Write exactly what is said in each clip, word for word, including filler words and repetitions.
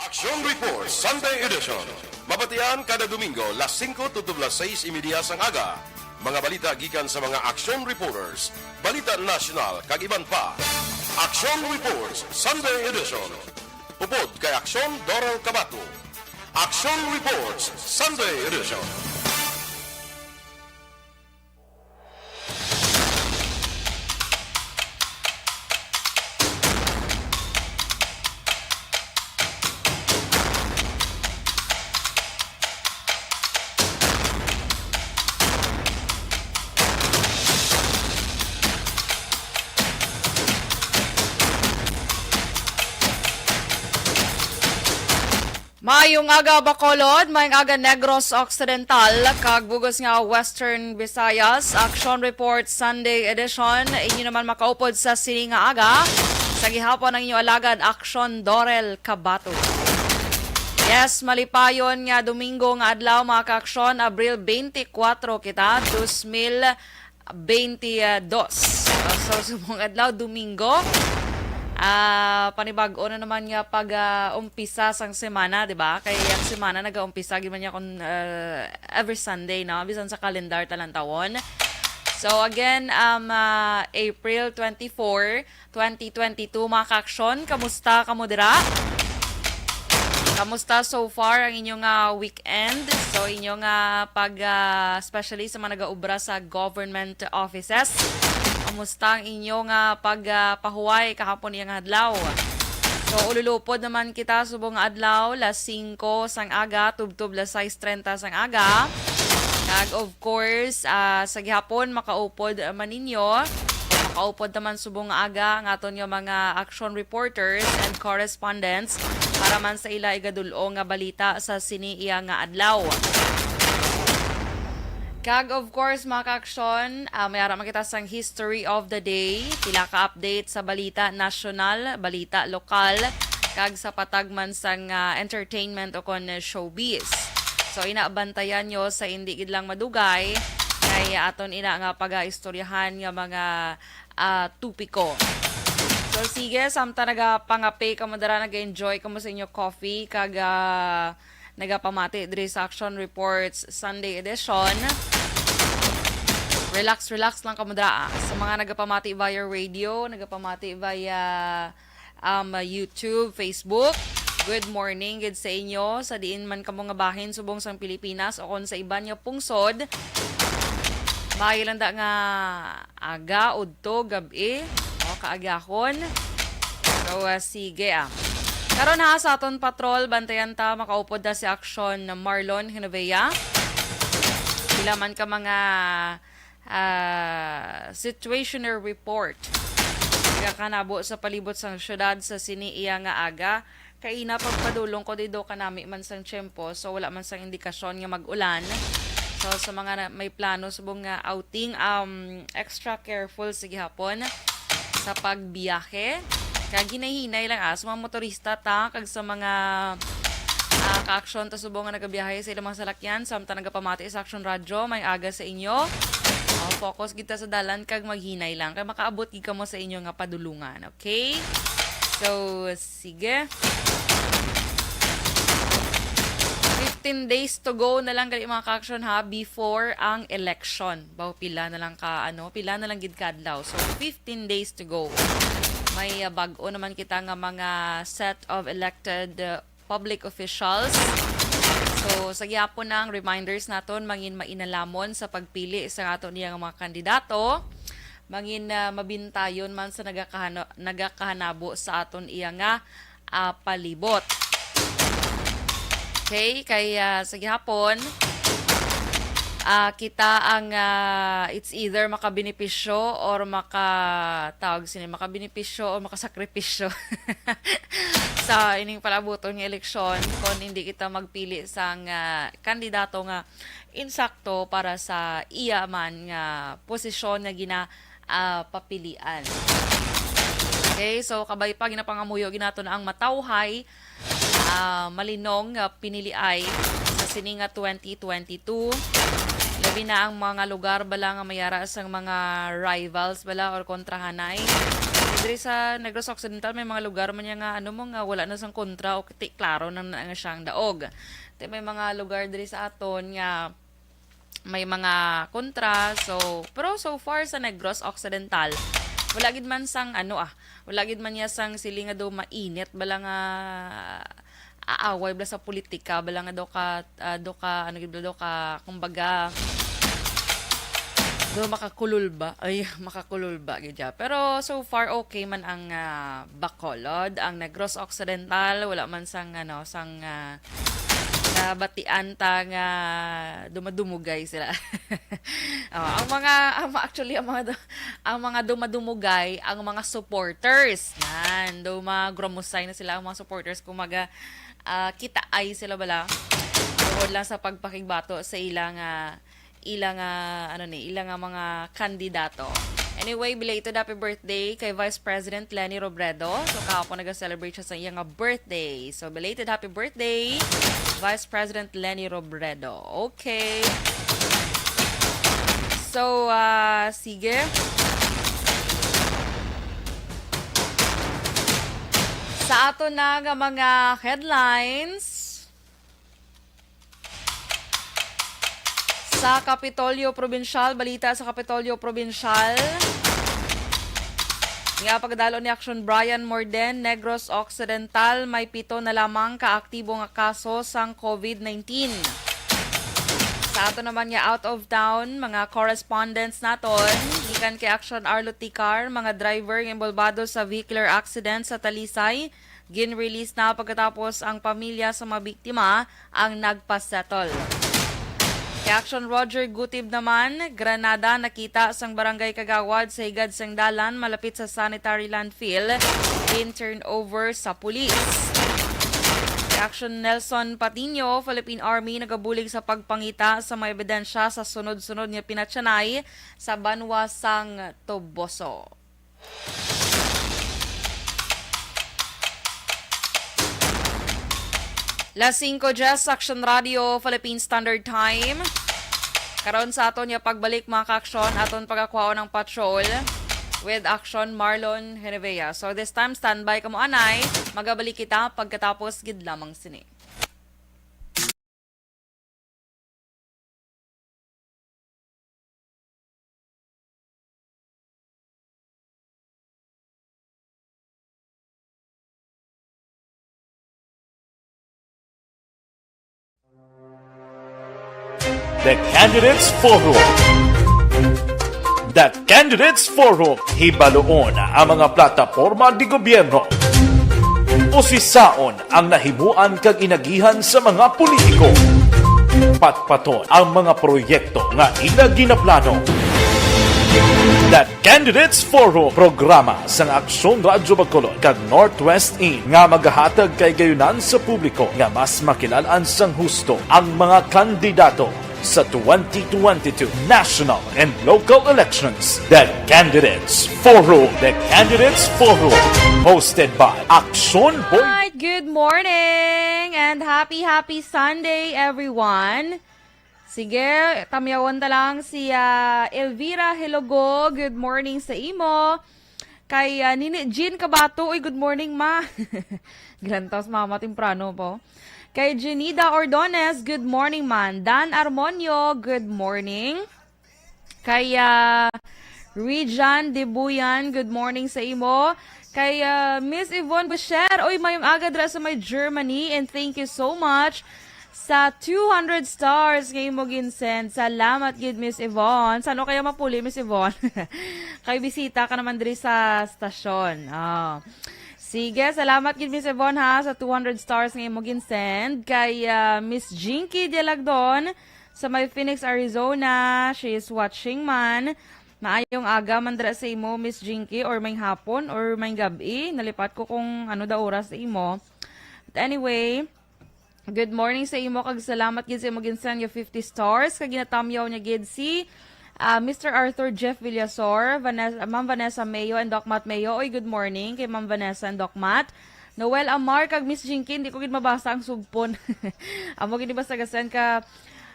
Action Report Sunday Edition. Mabatian kada Domingo, las singko tubtob las sais y media sang aga. Mga balita gikan sa mga action reporters, balita nasyonal, kag iban pa. Action Reports Sunday Edition. Upod kay Action Doral Cabato. Action Reports Sunday Edition. Maayong aga, Bacolod. Maayong aga, Negros Occidental. Kag bugos nga Western Visayas. Action Report Sunday Edition. Inyo naman makaupod sa sini nga aga. Sa gihapon ang inyo alagad, Action Dorel Cabato. Yes, malipayon nga Domingo nga adlaw, mga ka-aksyon, Abril twenty-four kita, dos mil twenty-dos. Ah, so, subong adlaw, Domingo. Ah, panibag-o na naman nga pag, ah, umpisa sang semana, di ba? Kay ang semana nagaumpisa gid man niya kon, ah, every Sunday, no? Bisan sa calendar talantawon. So, again, um, ah, April twenty-four, twenty twenty-two, mga ka-aksyon. Kamusta kamo dira? Kamusta so far ang inyo nga weekend? So, inyo nga pag, ah, especially sa mga nagaobra sa government offices, kamusta ang inyo nga pag, ah, pahuway kahapon iya nga adlaw? So, ululupod naman kita subong nga adlaw, las singko sang aga, tubtob las sais trenta sang aga. Kag of course, ah, sa gihapon, makaupod man ninyo, makaupod naman subong nga aga ang aton nga mga action reporters and correspondents para man sa ila igadul-ong nga balita sa sini iya nga adlaw. Kag of course, mga ka-aksyon, ah, may ara man kita sang history of the day, pila ka update sa balita nasyonal, balita lokal, kag sa patag man sang, ah, entertainment o kon showbiz. So, ina, bantayan nyo sa indi gid lang madugay, kay aton ina nga pagaistoryahan nga mga, ah, topiko. So, sige, samtang nagapangape kamo dira, nag-enjoy kamo sa inyo coffee, kag, ah, nagapamati diri sa Action Reports Sunday Edition. Relax, relax lang kamo dira, ah. Sa mga nagapamati via radio, nagapamati via, um, YouTube, Facebook, good morning gid sa inyo sa diin man kamo nga bahin subong sang Pilipinas o kon sa iban nga pungsod. Maayo lang da nga aga, udto, gab-i, o, kaagahon. So, ah, sige, ah. Karon ha, sa aton patrol, bantayan ta, makaupod na si Action Marlon Genovea. Pila man ka mga, ah, situational report nga kanabo sa palibot sang syudad sa sini iya nga aga. Kay ina, pagpadulong ko, dido kanami man sang tiyempo, so wala man sang indikasyon nga mag-ulan. So, sa mga na, may plano subong nga outing, um, extra careful sa gihapon sa pagbiyahe. Kag hinay-hinay lang, ah, sa mga motorista ta, kag sa mga, ah, ka-aksyon ta subong nga nagabiyahe sa ilang mga salakyan, samtang nagapamati sa Action Radyo, may aga sa inyo. Oh, focus gid ta sa dalan kag maghinay lang kay makaabot gid kamo sa inyo nga padulungan, okay? So, sige. Fifteen days to go na lang gali, mga ka-aksyon, ha, before ang election. Baw, pila na lang ka, ano, pila na lang gid ka adlaw. So, fifteen days to go. May, uh, bag-o naman kita nga mga set of elected, uh, public officials. So, sa gihapon na ang reminders naton, mangin mainalamon sa pagpili sa aton niya nga mga kandidato. Mangin, ah, mabintayon man sa nagakahana-, nagakahanabo sa aton iya nga, ah, palibot. Okay, kay, ah, sa gihapon, ah, kita ang, ah, it's either makabenepisyo or maka-, tawag sini, makabenepisyo or makasakripisyo sa ining palabuton nga eleksyon kung hindi kita magpili sang, ah, kandidato nga insakto para sa iya man nga posisyon nga gina, ah, papilian. Okay, so kabay pa, ginapangamuyo gid naton ang matawhay, ah, malinong nga piniliay sa sini nga twenty twenty-two. Labi na ang mga lugar bala nga may ara sang mga rivals bala or kontrahanay. diri sa Negros Occidental, may mga lugar man niya nga, ano mo, nga wala na sang kontra o ti-, klaro na, na nga siyang daog. Ti may mga lugar diri sa aton nga may mga kontra. So, pero so far sa Negros Occidental, wala gid man sang, ano, ah, wala gid man niya sang siling nga do mainit bala nga aaway bala sa politika, bala nga do ka, ah, do ka, ano gid bala, do ka, kumbaga, do makakulol ba? Ay, makakulol ba gid siya? Pero so far, okay man ang, ah, Bacolod, ang Negros Occidental, wala man sang, ano, sang, ah, nabatian ta nga dumadumugay sila. Oh, ang mga, ang ma-, actually, ang mga du-, ang mga dumadumugay, ang mga supporters. Yan, do magramusay na sila ang mga supporters. Kung maga, ah, kitaay sila bala. Tungod lang sa pagpakigbato sa ilang, ah, ilang, ah, ano ni, ilang, ah, mga kandidato. Anyway, belated happy birthday kay Vice President Leni Robredo. So, kahapon nag-celebrate siya sa iyang, ah, birthday. So, belated happy birthday, Vice President Leni Robredo. Okay. So, ah, sige. Sa ato na nga mga headlines, sa Kapitolyo Probinsyal, balita sa Kapitolyo Probinsyal. Nga pagdalo ni Action Brian Morden, Negros Occidental, may pito na lamang ka aktibo nga kaso sang COVID nineteen. Sa ato naman nga out of town, mga correspondents naton, gikan kay Action Arlo Ticar, mga driver nga involbado sa vehicular accident sa Talisay, gin-release na pagkatapos ang pamilya sa mga biktima ang nagpasettle. Kay Action Roger Gutib naman, granada nakita sang barangay kagawad sa higad sang dalan malapit sa sanitary landfill, gin-turn over sa pulis. Kay Action Nelson Patino, Philippine Army nagabulig sa pagpangita sa mga ebidensya sa sunod-sunod nga pinatyanay sa banwa sang Toboso. Las singko diyes, Action Radio, Philippine Standard Time. Karon sa aton nga pagbalik, mga ka-aksyon, aton pagakwaon ang patrol with Action Marlon Henevea. So this time, standby kamo anay. Magabalik kita pagkatapos gid lamang sini. The Candidates Forum. The Candidates Forum. Hibaluon ang mga plataporma de gobyerno. Usisaon ang nahimuan kag inagihan sa mga politiko. Patpaton ang mga proyekto nga ila ginaplano. The Candidates Forum, programa sang Aksyon Radyo Bacolod kag Northwest In nga magahatag kay gayunan sa publiko nga mas makilal-an sang husto ang mga kandidato sa twenty twenty-two national and local elections. The Candidates Forum. The Candidates Forum. Hosted by Aksyon Boy. Alright, good morning and happy, happy Sunday, everyone. Sige, tamyawon ta lang si, ah, Elvira Hilogo. Good morning sa imo. Kay, ah, Nini Jean Kabato, uy, good morning, ma. Gilantaw si mama, temprano po. Kay Jenida Ordones, good morning, man. Dan Armonio, good morning. Kay, ah, Rijan Dibuyan, good morning sa imo. Kay, ah, Miss Yvonne Boucher, uy, mayong aga dira sa may Germany, and thank you so much sa two hundred stars nga imo ginsend. Salamat gid, Miss Yvonne. Saan o kaya mapuli, Miss Yvonne? Kay bisita ka naman diri sa stasyon. Ah. Sige, salamat gid, Miss Yvonne, ha, sa two hundred stars nga imo ginsend. Kay, ah, Miss Jinky Dialagdon sa may Phoenix, Arizona, she is watching man. Maayong aga man dira sa imo, Miss Jinky, or may hapon, or may gabi. Nalipat ko kung ano da oras sa imo. But anyway, good morning sa imo, kag salamat gid sa imo ginsend nga fifty stars, kag ginatamyaw niya gid si, ah, Mister Arthur Jeff Villasor, Vanessa, Ma'am Vanessa Mayo, and Doc Matt Mayo. Oy, good morning kay Ma'am Vanessa and Doc Matt. Noel Amar kag Miss Jinky, hindi ko gid mabasa ang sugpon. Amo gid ni basta gasan ka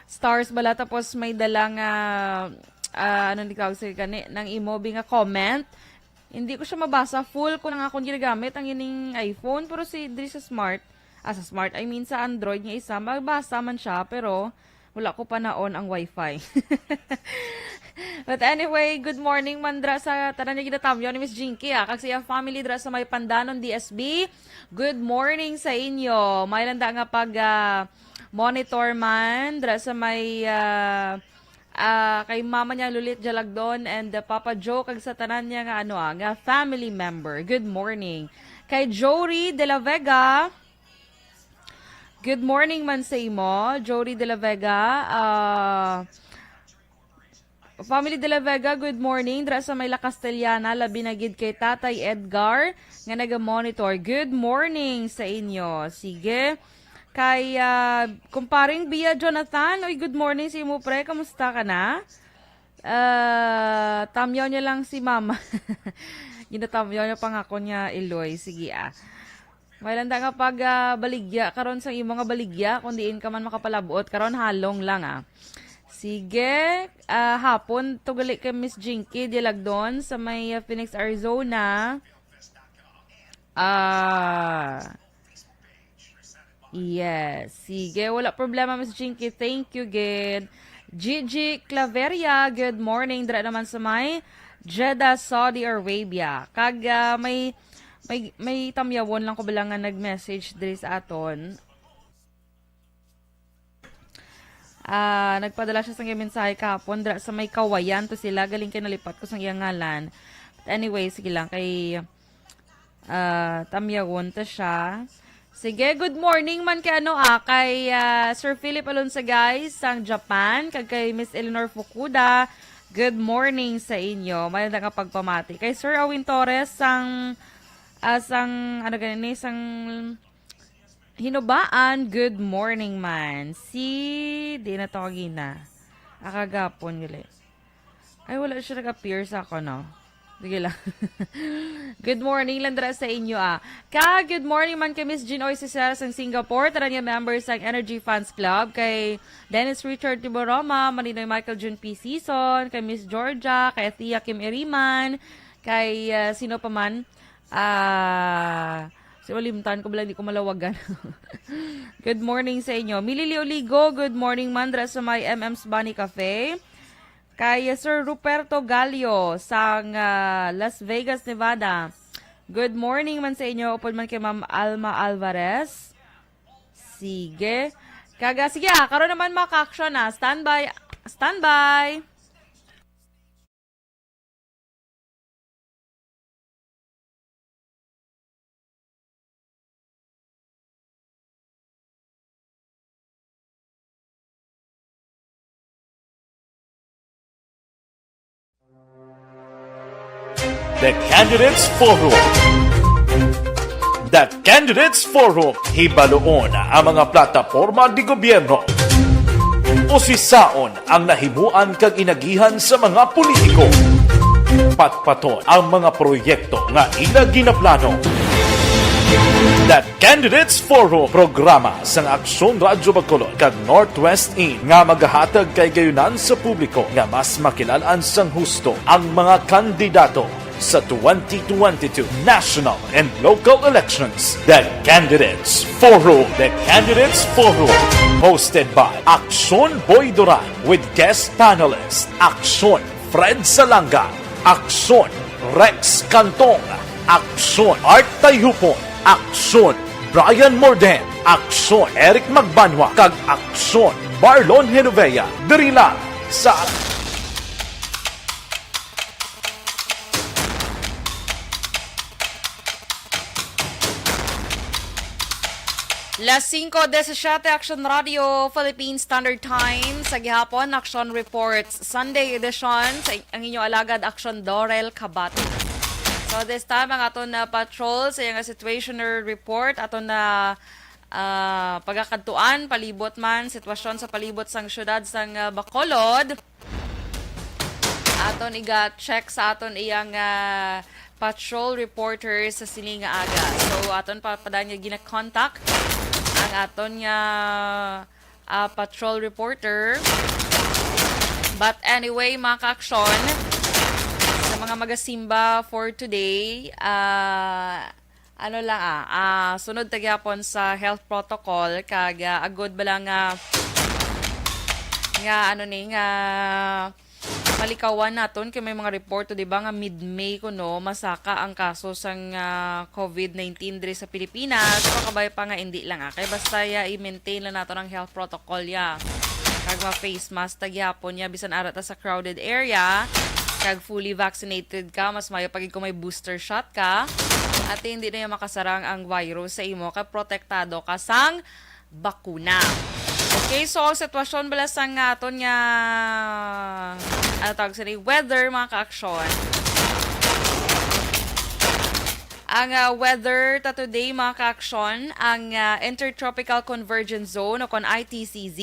stars bala, tapos may dala nga, ah, ano ni tawag sa kani, nang imo bi nga comment. Hindi ko siya mabasa. Full ko lang akong ginagamit ang ining iPhone, pero si diri sa Smart, ah, sa Smart, I mean sa Android nga isa, mabasa man siya, pero wala ko pa na-on ang wifi. But anyway, good morning man dra sa tanan nga ginatamyaw ni Miss Jinky, ah, kag sa iya family dra sa may Pandanon, D S B. Good morning sa inyo. May landa nga pag, ah, monitor man dra sa may, ah, ah, kay Mama niya Lulit Jalagdon and, ah, Papa Joe kag sa tanan niya nga, ano, ah, nga family member. Good morning. Kay Jory de la Vega, good morning man sa imo, Jory de la Vega. Ah, family de la Vega, good morning. Dra sa may La Castellana, labi na gid kay Tatay Edgar nga naga-monitor. Good morning sa inyo. Sige. Kay, ah, kumparing Bia Jonathan, oy, good morning sa imo, pre. Kamusta ka na? Ah, tamyaw niya lang si Mama. Ginatamyaw niya pa nga ako niya, Iloy. Sige, ah. May landa nga pag, ah, baligya karon sa imo nga baligya, kung diin ka man makapalabot karon, halong lang, ah. Sige, ah, hapon to gali kay Miss Jinky Dialagdon sa may, ah, Phoenix, Arizona. Ah, yes. Sige, wala problema, Miss Jinky. Thank you, gid. Gigi Claveria, good morning. Dira naman sa may Jeddah, Saudi Arabia. Kag, ah, may, may, may tamyawon lang ko bala nga nag-message diri sa aton. Ah, nagpadala siya sang mensahe kahapon, dira sa may Kawayan to sila, galing kay nalipat ko sang iyang ngalan. But anyway, sige lang, kay, ah, tamyawon ta siya. Sige, good morning man kay ano, ah, kay, ah, Sir Philip Alonsagay sang Japan, kag kay Miss Eleanor Fukuda. Good morning sa inyo. May nga pagpamati. Kay Sir Awin Torres sang, ah, sang, ano gani ni, sang Hinubaan, good morning man. Si, di na to kagina. Akagapon, gali. Ay, wala siya nag-appear sa ako, no? Sige lang. Good morning, Landra, sa inyo, ah. Ka, good morning man kay Miss Jean Oy Cesar sang Singapore, tanan nga member sang Energy Fans Club, kay Dennis Richard Tiboroma, Maninoy Michael Jun P. Season, kay Miss Georgia, kay Thea Kim Iriman, kay, ah, sino pa man, ah, si Olimtan ko bala, hindi ko malawagan. Good morning sa inyo. Mili Lioligo, good morning, mandra sa may M M's Bunny Cafe. Kay Sir Ruperto Gallo sang, ah, Las Vegas, Nevada. Good morning man sa inyo, upod man kay Ma'am Alma Alvarez. Sige. Kaga, sige, ah, karon naman, mga ka-action, ah. Standby. Standby. The Candidates Forum. The Candidates Forum. Hibaluon ang mga plataporma de gobyerno. Usisaon ang nahimuan kag inagihan sa mga politiko. Patpaton ang mga proyekto nga ila ginaplano. The Candidates Forum, programa sang Aksyon Radyo Bacolod kag Northwest In nga magahatag kahigayunan sa publiko nga mas makilal-an sang husto ang mga kandidato sa twenty twenty-two national and local elections. The Candidates Forum. The Candidates Forum. Hosted by Aksyon Boy Duran with guest panelist Aksyon Fred Salanga, Aksyon Rex Cantong, Aksyon Art Tayhupon, Aksyon Brian Morden, Aksyon Eric Magbanwa, kag Aksyon Marlon Genovea. Diri lang sa Las singko diecisiete, Action Radio, Philippine Standard Time. Sa gihapon, Action Reports, Sunday edition. Sa ang inyo alagad, Action Dorel Kabati. So this time, ang aton na patrol sa iyang situational report, aton na, ah, pagakadtuan, palibot man, sitwasyon sa palibot sang syudad sang, ah, Bacolod. Aton iga-check sa aton iyang, ah, patrol reporter sa sini nga aga. So, aton pa, pa nga gina-contact ang aton nga, ah, patrol reporter. But anyway, mga ka-aksyon, sa mga magasimba for today, ah, ano lang, ah, ah, sunod ta gyapon sa health protocol kag, ah, agod ba lang nga, nga ano ni, nga malikawan naton kay may mga report, di ba, nga mid-May kuno masaka ang kaso sang, ah, covid nineteen diri sa Pilipinas. So, kabay pa nga indi lang, ah, kay basta ya i-maintain lang naton ang health protocol ya. Kag ma-face mask ta gyapon ya bisan ara ta sa crowded area. Kag fully vaccinated ka, mas mayo pa gid kung may booster shot ka. At hindi na yung makasarang ang virus sa imo kag protektado ka sang bakuna. Okay, so ang sitwasyon bala sang aton nga, ano tawag sini, weather, mga kaaksyon. Ang, ah, weather ta today, mga kaaksyon, ang, ah, Intertropical Convergence Zone o kon I T C Z,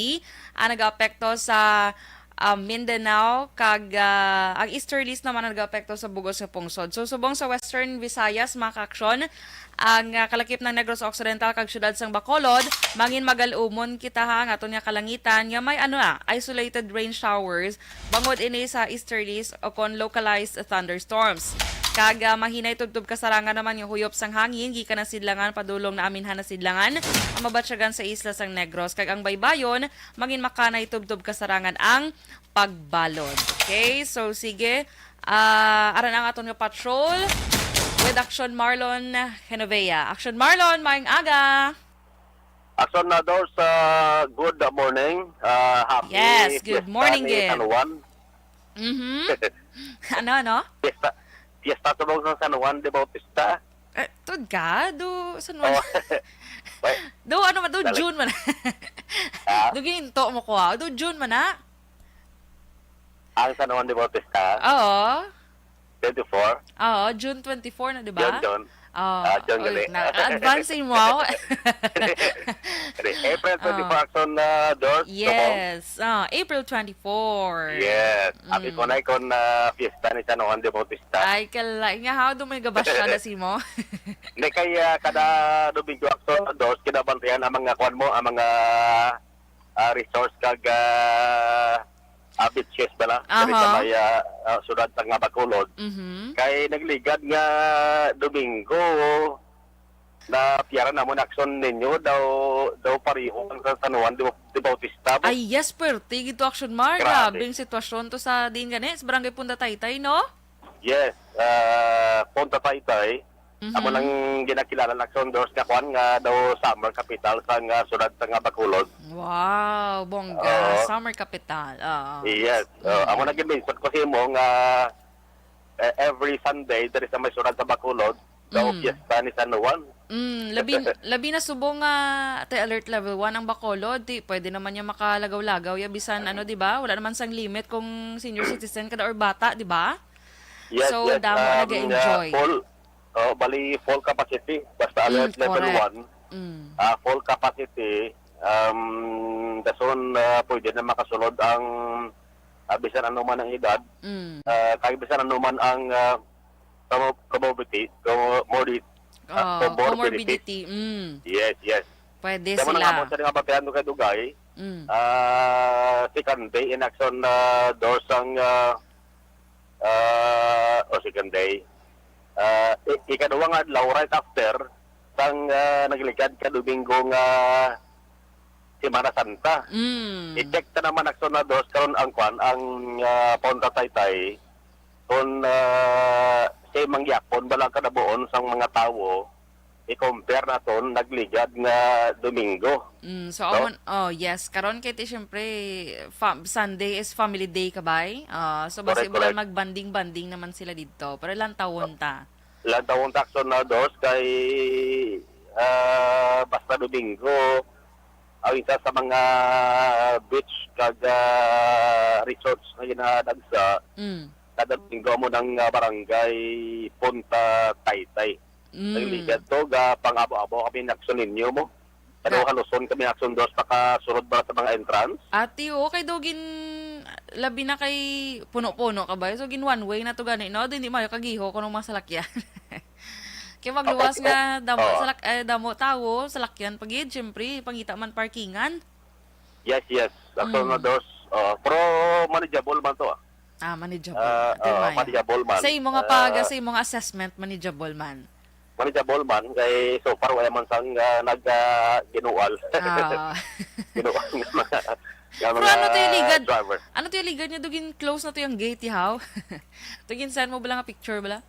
ang nagaapekto sa, ah, Mindanao, kag, ah, ang easterlies naman ang nagaapekto sa bug-os nga pungsod. So, subong sa Western Visayas, mga kaaksyon, ang, ah, kalakip ng Negros Occidental kag siyudad sang Bacolod, mangin magal-umon kita ha, ang aton nga kalangitan nga may, ano, ah, isolated rain showers bangod ini sa easterlies o kon localized thunderstorms. Kag, ah, mahinay tubtob kasarangan naman nga huyop sang hangin gikan ang sidlangan padulong na aminhan na sidlangan ang mabatyagan sa isla sang Negros, kag ang baybayon mangin makanay tubtob kasarangan ang pagbalod. Okay, so sige, ah, aran ang aton nga patrol with Action Marlon Genovea. Action Marlon, maayong aga. Action na daw sa good morning. Ah, happy Yes, good fiesta morning, ni gid. San Juan. Mhm. Ano, ano? Fiesta, fiesta subong sa San Juan de Bautista. Eh, tud ka? Do, San Juan? Oh. Wait. Do, ano man, do, Dali. June man. Ah? Do, ginto mo ko, ah. Do, June man, ah. Ang San Juan de Bautista? Oo. Twenty-four? Oo, June twenty-four na, di ba? June, June. Oh, Ah, June, oy, June. Naka-advance mo. April twenty-four, Oh. Action, uh, Dors, Yes. Ah, April twenty-four. Yes. Abi ko Mm. na ikon, ah, fiesta ni San Juan de Bautista. Ay, kala nga, how do may gabasya na si mo? Hindi, kay, ah, kada Domingo, Action, Dors, kinabantayan ang mga kwan mo, ang mga, ah, resource kag, ah, ah, beaches bala, diri sa Aha. may, ah, ah, siyudad sa nga Bacolod. Mhm. Kay nagligad nga Domingo, na piyara namon Action ninyo, daw, daw pareho ang sa San Juan de, de Bautista, bo? Ay, yes, pwerte gid to, Action Mar. Grabe. Grabe ang sitwasyon to sa din gani, sa Barangay Punta Taytay, no? Yes, ah, Punta Taytay. Mhm. Amo nang ginakilala na Action Dors nga kwan nga daw summer capital sa nga siyudad sa nga Bacolod. Wow, bongga. Oo. Summer capital. Oo. Yes. Oo, Mm. amo na gid mention ko sa imo nga, eh, every Sunday diri sa may siyudad sa Bacolod, daw Mm. fiesta ni San Juan. Mm, labi, labi na subong nga te alert level one ang Bacolod, di pwede naman yung makalagaw-lagaw ya bisan ano, di ba? Wala naman sang limit kung senior citizen ka na or bata, di ba? Yes, So, yes, damo um, nag-enjoy. uh, full, oh, bali full capacity, basta Mm, alert level correct. one, Mm. ah, full capacity, um, dason, ah, pwede na makasulod ang, ah, bisan ano man ang edad, Mm. ah, kay bisan ano man ang, ah, como-, comorbidity, comorbid-, ah, Oh, comorbidity. comorbidity, mm. Yes, yes. Pwede Kamo na sila. nga mo sa nga batian ko kay Dugay, Mm. ah, second day in Action, ah, Dors ang, ah, ah, o second day. Ah, i-, ikaduha nga adlaw right after sang, ah, nagligad ka Domingo nga Semana Santa. Mm. I-check ta naman Action na Dors karon ang kwan, ang, ah, Punta Taytay, kung, ah, same ang gyapon bala ang kadabuon sang mga tawo, i-compare naton nagligad nga Domingo. Mm, so, No? amon, oh, yes. Karon kay ti, syempre, fa-, Sunday is family day, kabay. Ah, so, basi Correct, bulan correct. magbanding-banding naman sila dito. Pero lantawon ta. Lantawon ta Action na Dors kay, ah, basta Domingo, ang isa sa mga beach kag, ah, resorts nga ginadagsa, Mm. kada Domingo amo nang, ah, barangay Punta Taytay. Mm. Nagligad to, ga pang-abo-abo kami ni Action ninyo mo. Pero Ga- haluson kami ni Action Dors makasulod ba sa mga entrance? Ati, o, kay daw gin-, labi na kay puno-puno ka ba? So, gin one way na to gani, no? Di, di mayo kagiho kuno mga salakyan. Kay magluwas Okay. nga damo Oh. salak-, eh, damo tawo, salakyan pa gid, syempre, pangita man parkingan. Yes, yes. Action Mm. na Dors. Oh, pero manageable man to, ah. Ah, manageable. Ah, Di oo, man. manageable man. Sa imo nga pag-, Ah, sa imo nga assessment, manageable man. Manageable man, kay so far, wala man sang, ah, nag, ah, ginual. Ah. Ginual nga mga, nga Pero mga ano to yung ligad? driver. Ano to yung ligad niya? Dugin close na to yung gate, haw? Dugin send mo bala nga picture bala?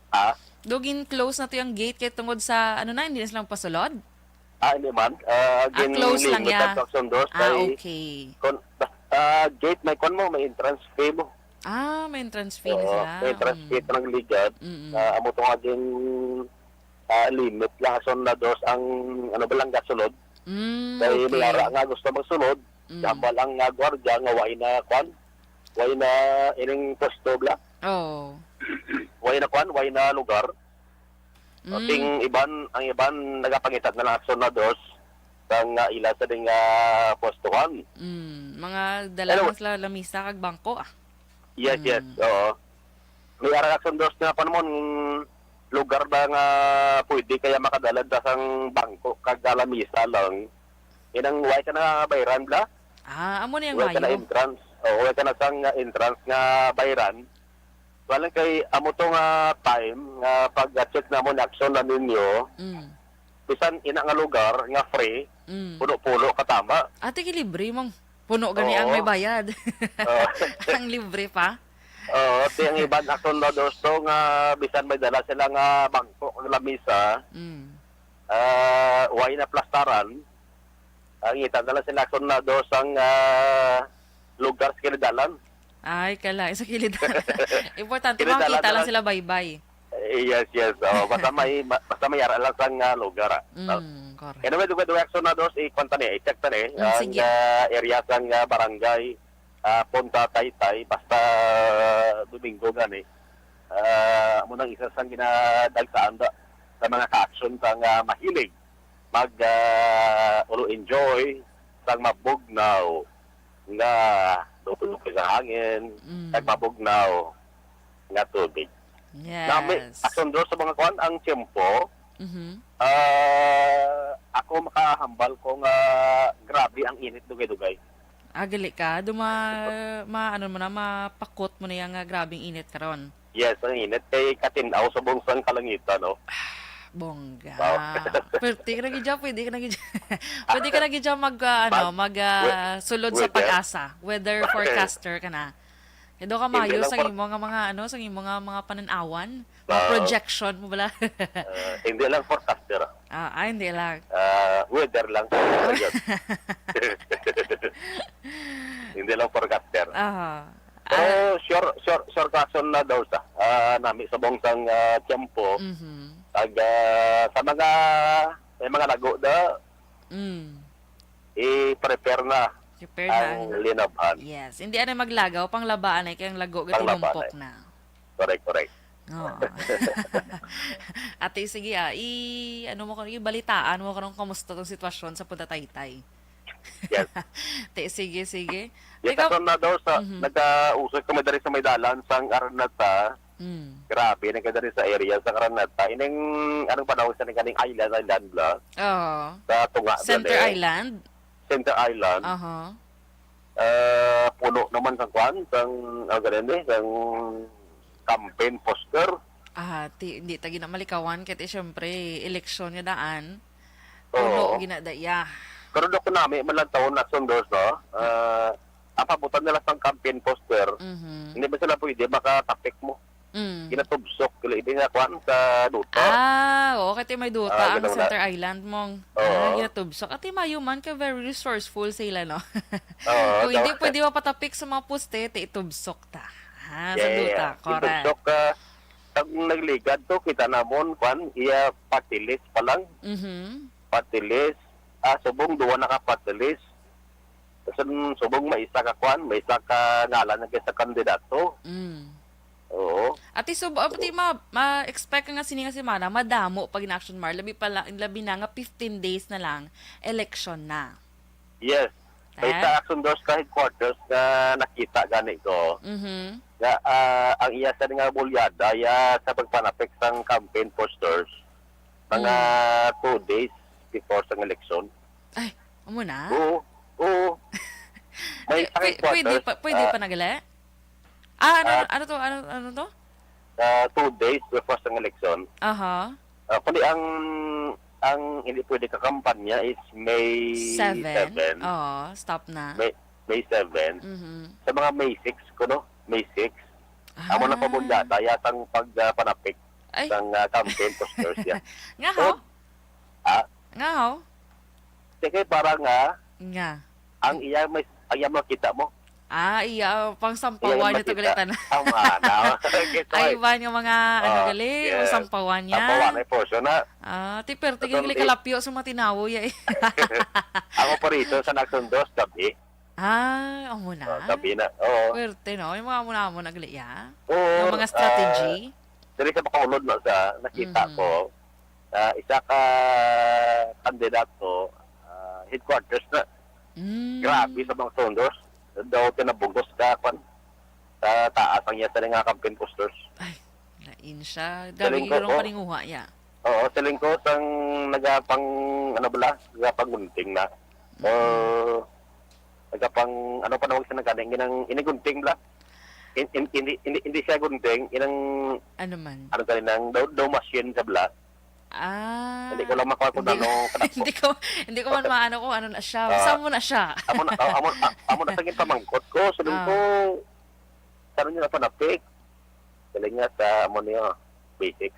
Ah? Dugin close na to yung gate kay tungod sa, ano na, hindi na silang pasulod? Ah, hindi man. Ah, Ah, close lang ginlimit ya. ang Tucson doors Ah, kay okay. kon-, ah, gate may kon mo, may entrance fee mo. Ah, may entrance fee na Oo, sila. may entrance fee Mm. pa ng ligad. Mm-mm. Ah, amo to nga gin, ah, limit lang sa na doors ang, ano ba lang, gasulod. Mm, Kay may okay. ara nga gusto magsulod, Mm. Dapat lang nga gwardiya nga way na kwan, way na ining pwesto bla. Oh. Way na kwan, way na lugar. Mm. Ting iban, ang iban nagapangita na lang aksyon na dos sang, ah, ila sa ding, ah, pwestuhan. Mm, mga dala Anyway. lang sila lamisa kag bangko, ah. Yes, yes, Mm. oo. May ara aksyon dos nga pa naman, lugar ba nga pwede kaya makadala da sang bangko kag lamisa lang. Inang way ka na bayran bla? Ah, amo ni ang Way ka na mayo. entrance. Oo, way ka na sang entrance nga bayran. Wala kay amo to nga time nga pag-check namon aksyon na ninyo, Mm. bisan ina nga lugar nga free, Mm. puno-puno katama. Ate, kilibre mong puno gani ang Oo. may bayad. Oo. Ang libre pa. Oo, ti ang iban aksyon na dos to nga bisan may dala sila nga bangko, lamisa, Mm. ah, way na plastaran, ang ita na lang sila aksyon na dos ang, ah, lugar sa kalidalan. Ay, kala, sa kilid. Importante, Kalidalan makakita na lang lang. sila baybay. Eh, yes, yes. Oh, basta may, ma-, basta may ara lang sang, ah, lugar, ah. Mm, correct. Anyway, duwa, duwa, aksyon na dos, i-, kwan ta ni, i-check ta ni, Mm, ang, sige. ah, area sang, ah, barangay, ah, Punta Taytay, basta Domingo gani. Ah, amo nang isa sang ginadagsa anda sa mga ka-aksyon sang, ah, mahilig mag, ah, ulo enjoy sang mabugnaw nga dukoy-dukoy sa hangin, Mm. kag mabugnaw nga tubig. Nami, Yes. aksyon dos sa mga kwan, ang tiyempo, Mhm. ah, ako makahambal ko nga grabe ang init dugay-dugay. Ah, gali ka. Do ma-, ma-, ano mo na, mapakot mo na yang, ah, grabing init karon. Yes, ang init kay katin-aw sa buong sang kalangitan, no? Bongga. Wow. Pwerte ka na gid dyan, pwede ka na gid dyan. Pwede ka na gid dyan mag, ah, ano, Mag-, mag, ah, we-, sulod sa weather? pag-asa. Weather forecaster ka na. Kaya daw ka Hindi maayo lang sa for imo nga mga, ano, sa imo nga mga panan-awan, mga Wow. projection mo bala. Ah, hindi lang forecaster, ah. Ah, ah, hindi lang. Ah, weather lang. Oh. Ayun. Hindi lang forecaster. Aha. Pero Ah. sure, sure, sure ka, aksyon na daw sa, ah, nami sa buong sang, ah, tiyempo. Mhm. Ag, ah, sa mga, may mga lago da, Mm. i-prepare na Prepare na ang ang linabhan. Yes. Hindi anay maglagaw, panglabaan ay kay ang lago Panglabaan gatinumpok ay. na. Correct, correct. Oo. Ate, sige, ah, i-, ano mo ko, ibalitaan mo ko nung kumusta tong sitwasyon sa Punta Taytay. Yes. Te, sige, sige. Yes, Ikaw, ato na daw sa, mhm. nagausoy kami diri sa may dalan sang Araneta. Mm. Grabe, nagkadali sa area sa Araneta. Ining, anong panahon sa ning kaning island, island bla? Oo. Sa tunga, Center bla, eh. Island? Center Island. Aha. Ah, puno naman sang kwan, sang, ah, ganun eh, sang campaign poster. Ah, ti-, hindi ta ginamalikawan, kaya ti, syempre, eleksyon nga daan. Puno, Oo. ginadaya. Pero do ko nami, man lang taon na sundos, no? Ah, ang pabutan nila sang campaign poster, Mhm. hindi ba sila pwede makatapik mo? Mm. Ginatubsok, kila, hindi nga kwan, sa duta. Ah, oo, kaya may duta Ah, ang ganda wala. Center Island mong, ah, Oo. ginatubsok. Ate, mayo man ka, very resourceful sila, no? Oo, Kung hindi daw. pwede mapatapik sa mga poste, te, itubsok ta. Ah, sa Yeah, duta, yeah. correct. Itubsok ka, pag nagligad to, kita namon, kwan, iya party list pa lang. Mhm. Party list. Ah, subong duwa na ka party list. Tapos, mm, subong may isa ka kwan, may isa ka ngalan nga sa kandidato. Mm. Oo. Ati sub-, ati ma-, ma-expect ka nga sini nga semana, madamo pag in-action, Mar. Labi pa la-, labi na nga fifteen days na lang, election na. Yes. May Eh? sa action dos ka headquarters nga nakita gani ko. Mhm. Nga, ah, ang iya sa nga bulyada, iya sa pagpanapik sang campaign posters, mga Mm. two days before sang election. Ay, amo na? Oo. Oo. May Pwe-, sa pwe-, pwede headquarters, pa, pwede ah, pa na gali? Ah, ano, Ah, ano to? Ano, ano to? Ah, two days before sa eleksyon. Aha. Ah, kundi ang, ang hindi pwede kakampanya is May Seven? seven. Oo, stop na. May, May seven. Mhm. Sa mga May six ko, no? May six. Amo na Ah. pabundada, yatang pag, ah, panapik Ay. sang, ah, campaign posters, ya. Nga, So, ho? ah, Nga, ho? Sige, para nga, Nga. ang iya may, ang iya makita mo. Ah, iya, pang Iya, sampawan niya to makita. Galitan. Ang ana. Okay, so, Ay, ay. Ivan, yung mga, ano, Ah, gali, yung yes. Sampawan niya. Sampawan, ay, portion na. Ah, ti, pero tigil Sabi. Gali kalapyo sa matinawo, ya, eh. Ako pa rito, sa Naxon dos, gabi. Ah, amo na. Oh, gabi na. Oo. Pwerte, no? Yung mga amo-amo na gali, ya? Oo, Yung mga ah, strategy. Diri sa Bacolod, no, sa nakita Mhm. ko, ah, isa ka kandidato, ah, headquarters na. Mm. Grabe sa mga Saunders. Daw tinabugos ka, kwan, sa taas ang iya sa nga campaign posters. Ay, lain siya. Galing Galing ko, girong oh. Paninguha, ya. Oo, siling ko sang nagapang, ano bala, nagapanggunting na. Mm. O, nagapang, ano pa nawag sa nagkani, ginang, inigunting bala. In-, in-, hindi, hindi, hindi siya gunting, inang, Ano man? ano ka rin, ang daw, daw machine sa bala. Ah, Hindi ko lang makuha kung hindi, ano, kanako. hindi ko, hindi ko man maano kung ano na siya. Ah, Saan mo na siya? amo na, ah, amo, ah, amo na sa pamangkot ko. Sabi Ah. ko, "Saan niyo na panapik?" Galing nga sa, amo niyo, basics.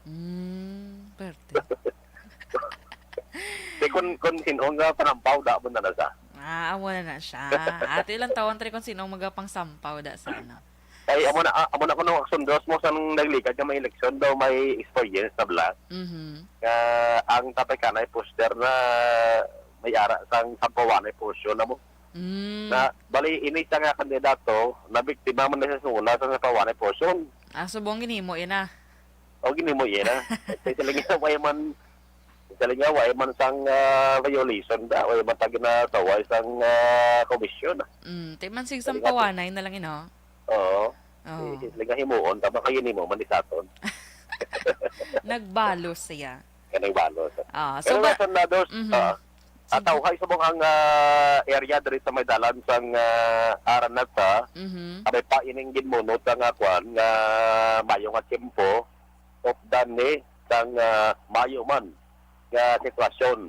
Mm, perte. Di kun, kun sino nga panampaw, da mo na na sa. Ah, amo na na siya. Ate lang tawon, tre, kung sino ang magapangsampaw da sa ano. Ay, amo na, ah, amo na kuno, Action Dos mo, sang nagligad nga may eleksyon daw, may experience na bala. Mhm. Nga ang tatay kanay poster na may ara sang sampawan ay portion na mo. Mm. Na, bali, ini siya nga kandidato, nabiktima man na siya sa una sa sampawan ay portion. Ah, subong ginhimo, ina. O, ginhimo, ina. Kasi sila nga, way man, sila nga, way man sang, ah, violation da, way man tag na saway sang, ah, komisyon. Mm, ti man sig Sila nga, sampawanay na lang, ino. Oo. Oo. Eh, sila nga himuon, tama kayo nimo, man isaton. Nagbalos siya. Kanang balos. Ah, so Pero ba- nasa lados, Mhm. ah, Sige. Atawhay subong ang, ah, area diri sa may dalan sang, ah, Araneta, Mhm. abay pa ining ginmunot nga kwan nga mayo nga tiyempo, updan ni sang, ah, mayo man nga sitwasyon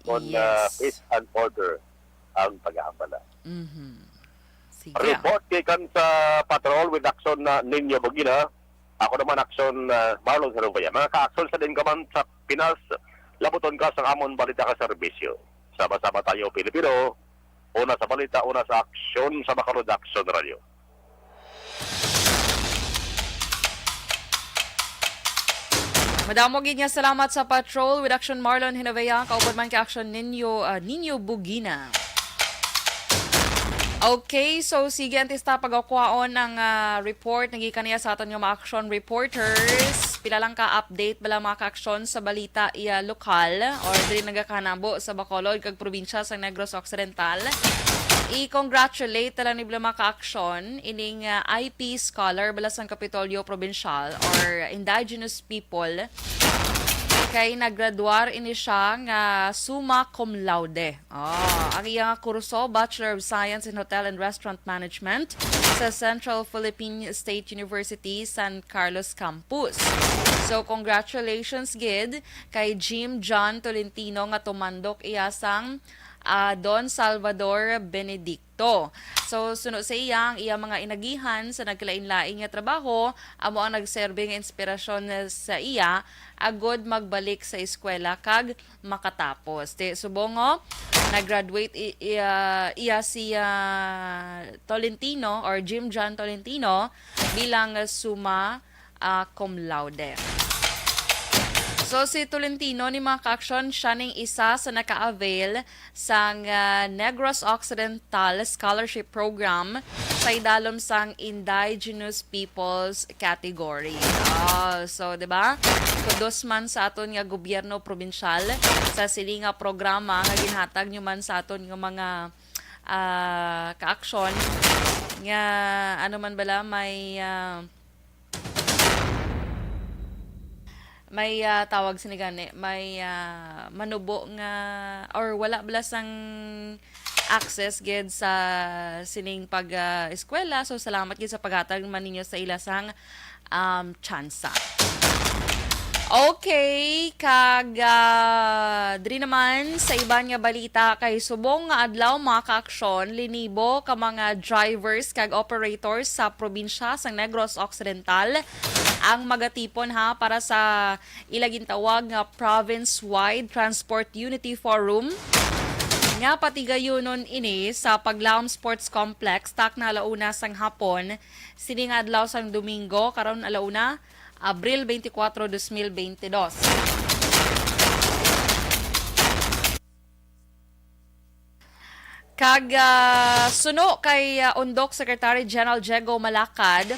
kon, ah, Yes. peace and order ang pag-aambala. Mhm. Sige. Report gikan sa patrol with action na Nino Bugina. Ako naman, Action, ah, Marlon Sarubaya. Mga ka-action, sa din ka man sa Pinas, labuton ka sa amon balita ka serbisyo. Sama-sama tayo, Pilipino. Una sa balita, una sa aksyon, sa Bacolod Action Radio. Madamo gid nga salamat sa patrol with Action Marlon Hinovea, kaupod man kay Action Nino, ah, Nino Bugina. Okay, so sige, antes ta pagakwaon ang, ah, report, nagikan niya sa aton nga mga action reporters. Pila lang ka update bala, mga ka-action, sa balita iya lokal or diri nagakahanabo sa Bacolod kag probinsya sa Negros Occidental. I-congratulate ta lang ni bala, mga ka-action, ining, ah, I P scholar bala sang Kapitolyo Provincial or indigenous people. Kay naggraduar ini siya nga summa cum laude. Ah, ang iya nga kurso, Bachelor of Science in Hotel and Restaurant Management sa Central Philippine State University, San Carlos Campus. So, congratulations gid kay Jim John Tolentino nga tumandok iya sang, ah, Don Salvador Benedicto. So, suno sa iya, ang iya mga inagihan sa nagkalain-lain nga trabaho amo ang nagserbi nga inspirasyon sa iya agud magbalik sa eskwela kag makatapos. Ti subong, oh, nag-graduate i-, i-, ah, iya si, ah, Tolentino or Jim John Tolentino bilang summa, ah, cum laude. So, si Tolentino ni, mga ka-action, siya ning isa sa naka-avail sang, ah, Negros Occidental Scholarship Program sa idalom sang Indigenous Peoples category. Ah, so, di ba? Kudos man sa aton nga gobyerno probinsyal sa sini nga programa nga ginhatag nyo man sa aton nga mga, ah, ka-action nga, ano man bala, may, ah, may, ah, tawag sini gani, may, ah, manubo nga, or wala bala sang access gid sa sining pag, ah, eskwela. So, salamat gid sa paghatag man ninyo sa ila sang, um, tsansa. Okay, kag, ah, diri naman sa iban nga balita, kay subong nga adlaw, mga kaaksyon, linibo ka mga drivers kag operators sa probinsya sang Negros Occidental ang magatipon, ha, para sa ila gintawag nga Province-Wide Transport Unity Forum, nga patigayunon ini sa Paglaom Sports Complex, takna ala una sang hapon, sini nga adlaw sang Domingo, karon ala una, Abril twenty-four, dos mil twenty-two. Kag, ah, suno kay, ah, Undok Secretary General Diego Malacad,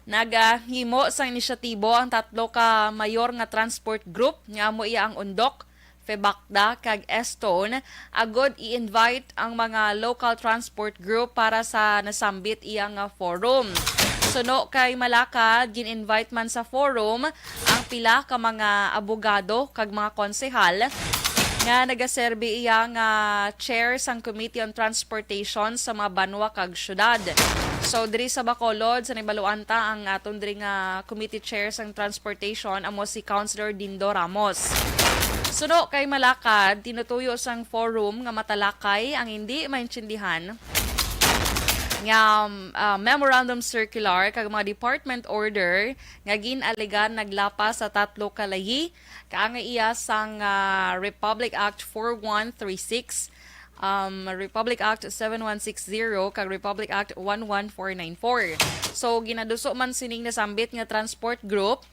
nagahimo sang inisyatibo ang tatlo ka mayor nga transport group, nga amo iya ang Undok, Febacda, kag Estone, agod i-invite ang mga local transport group para sa nasambit iya nga forum. Suno kay Malacad, gin-invite man sa forum ang pila ka mga abogado kag mga konsehal nga nagaserbi iya nga chair sang Committee on Transportation sa mga banwa kag syudad. So, diri sa Bacolod, sa Nibaluan ta, ang aton diri nga committee chair sang transportation amo si Councilor Dindo Ramos. Suno kay Malacad, tinutuyo sang forum nga matalakay ang hindi maintindihan nga, ah, memorandum circular kag mga department order nga gin-alegan naglapas sa tatlo ka layi, kaangay iya sang, ah, Republic Act four one three six, um, Republic Act seven one six zero, kag Republic Act one one four nine four. So, ginaduso man sining nasambit nga transport group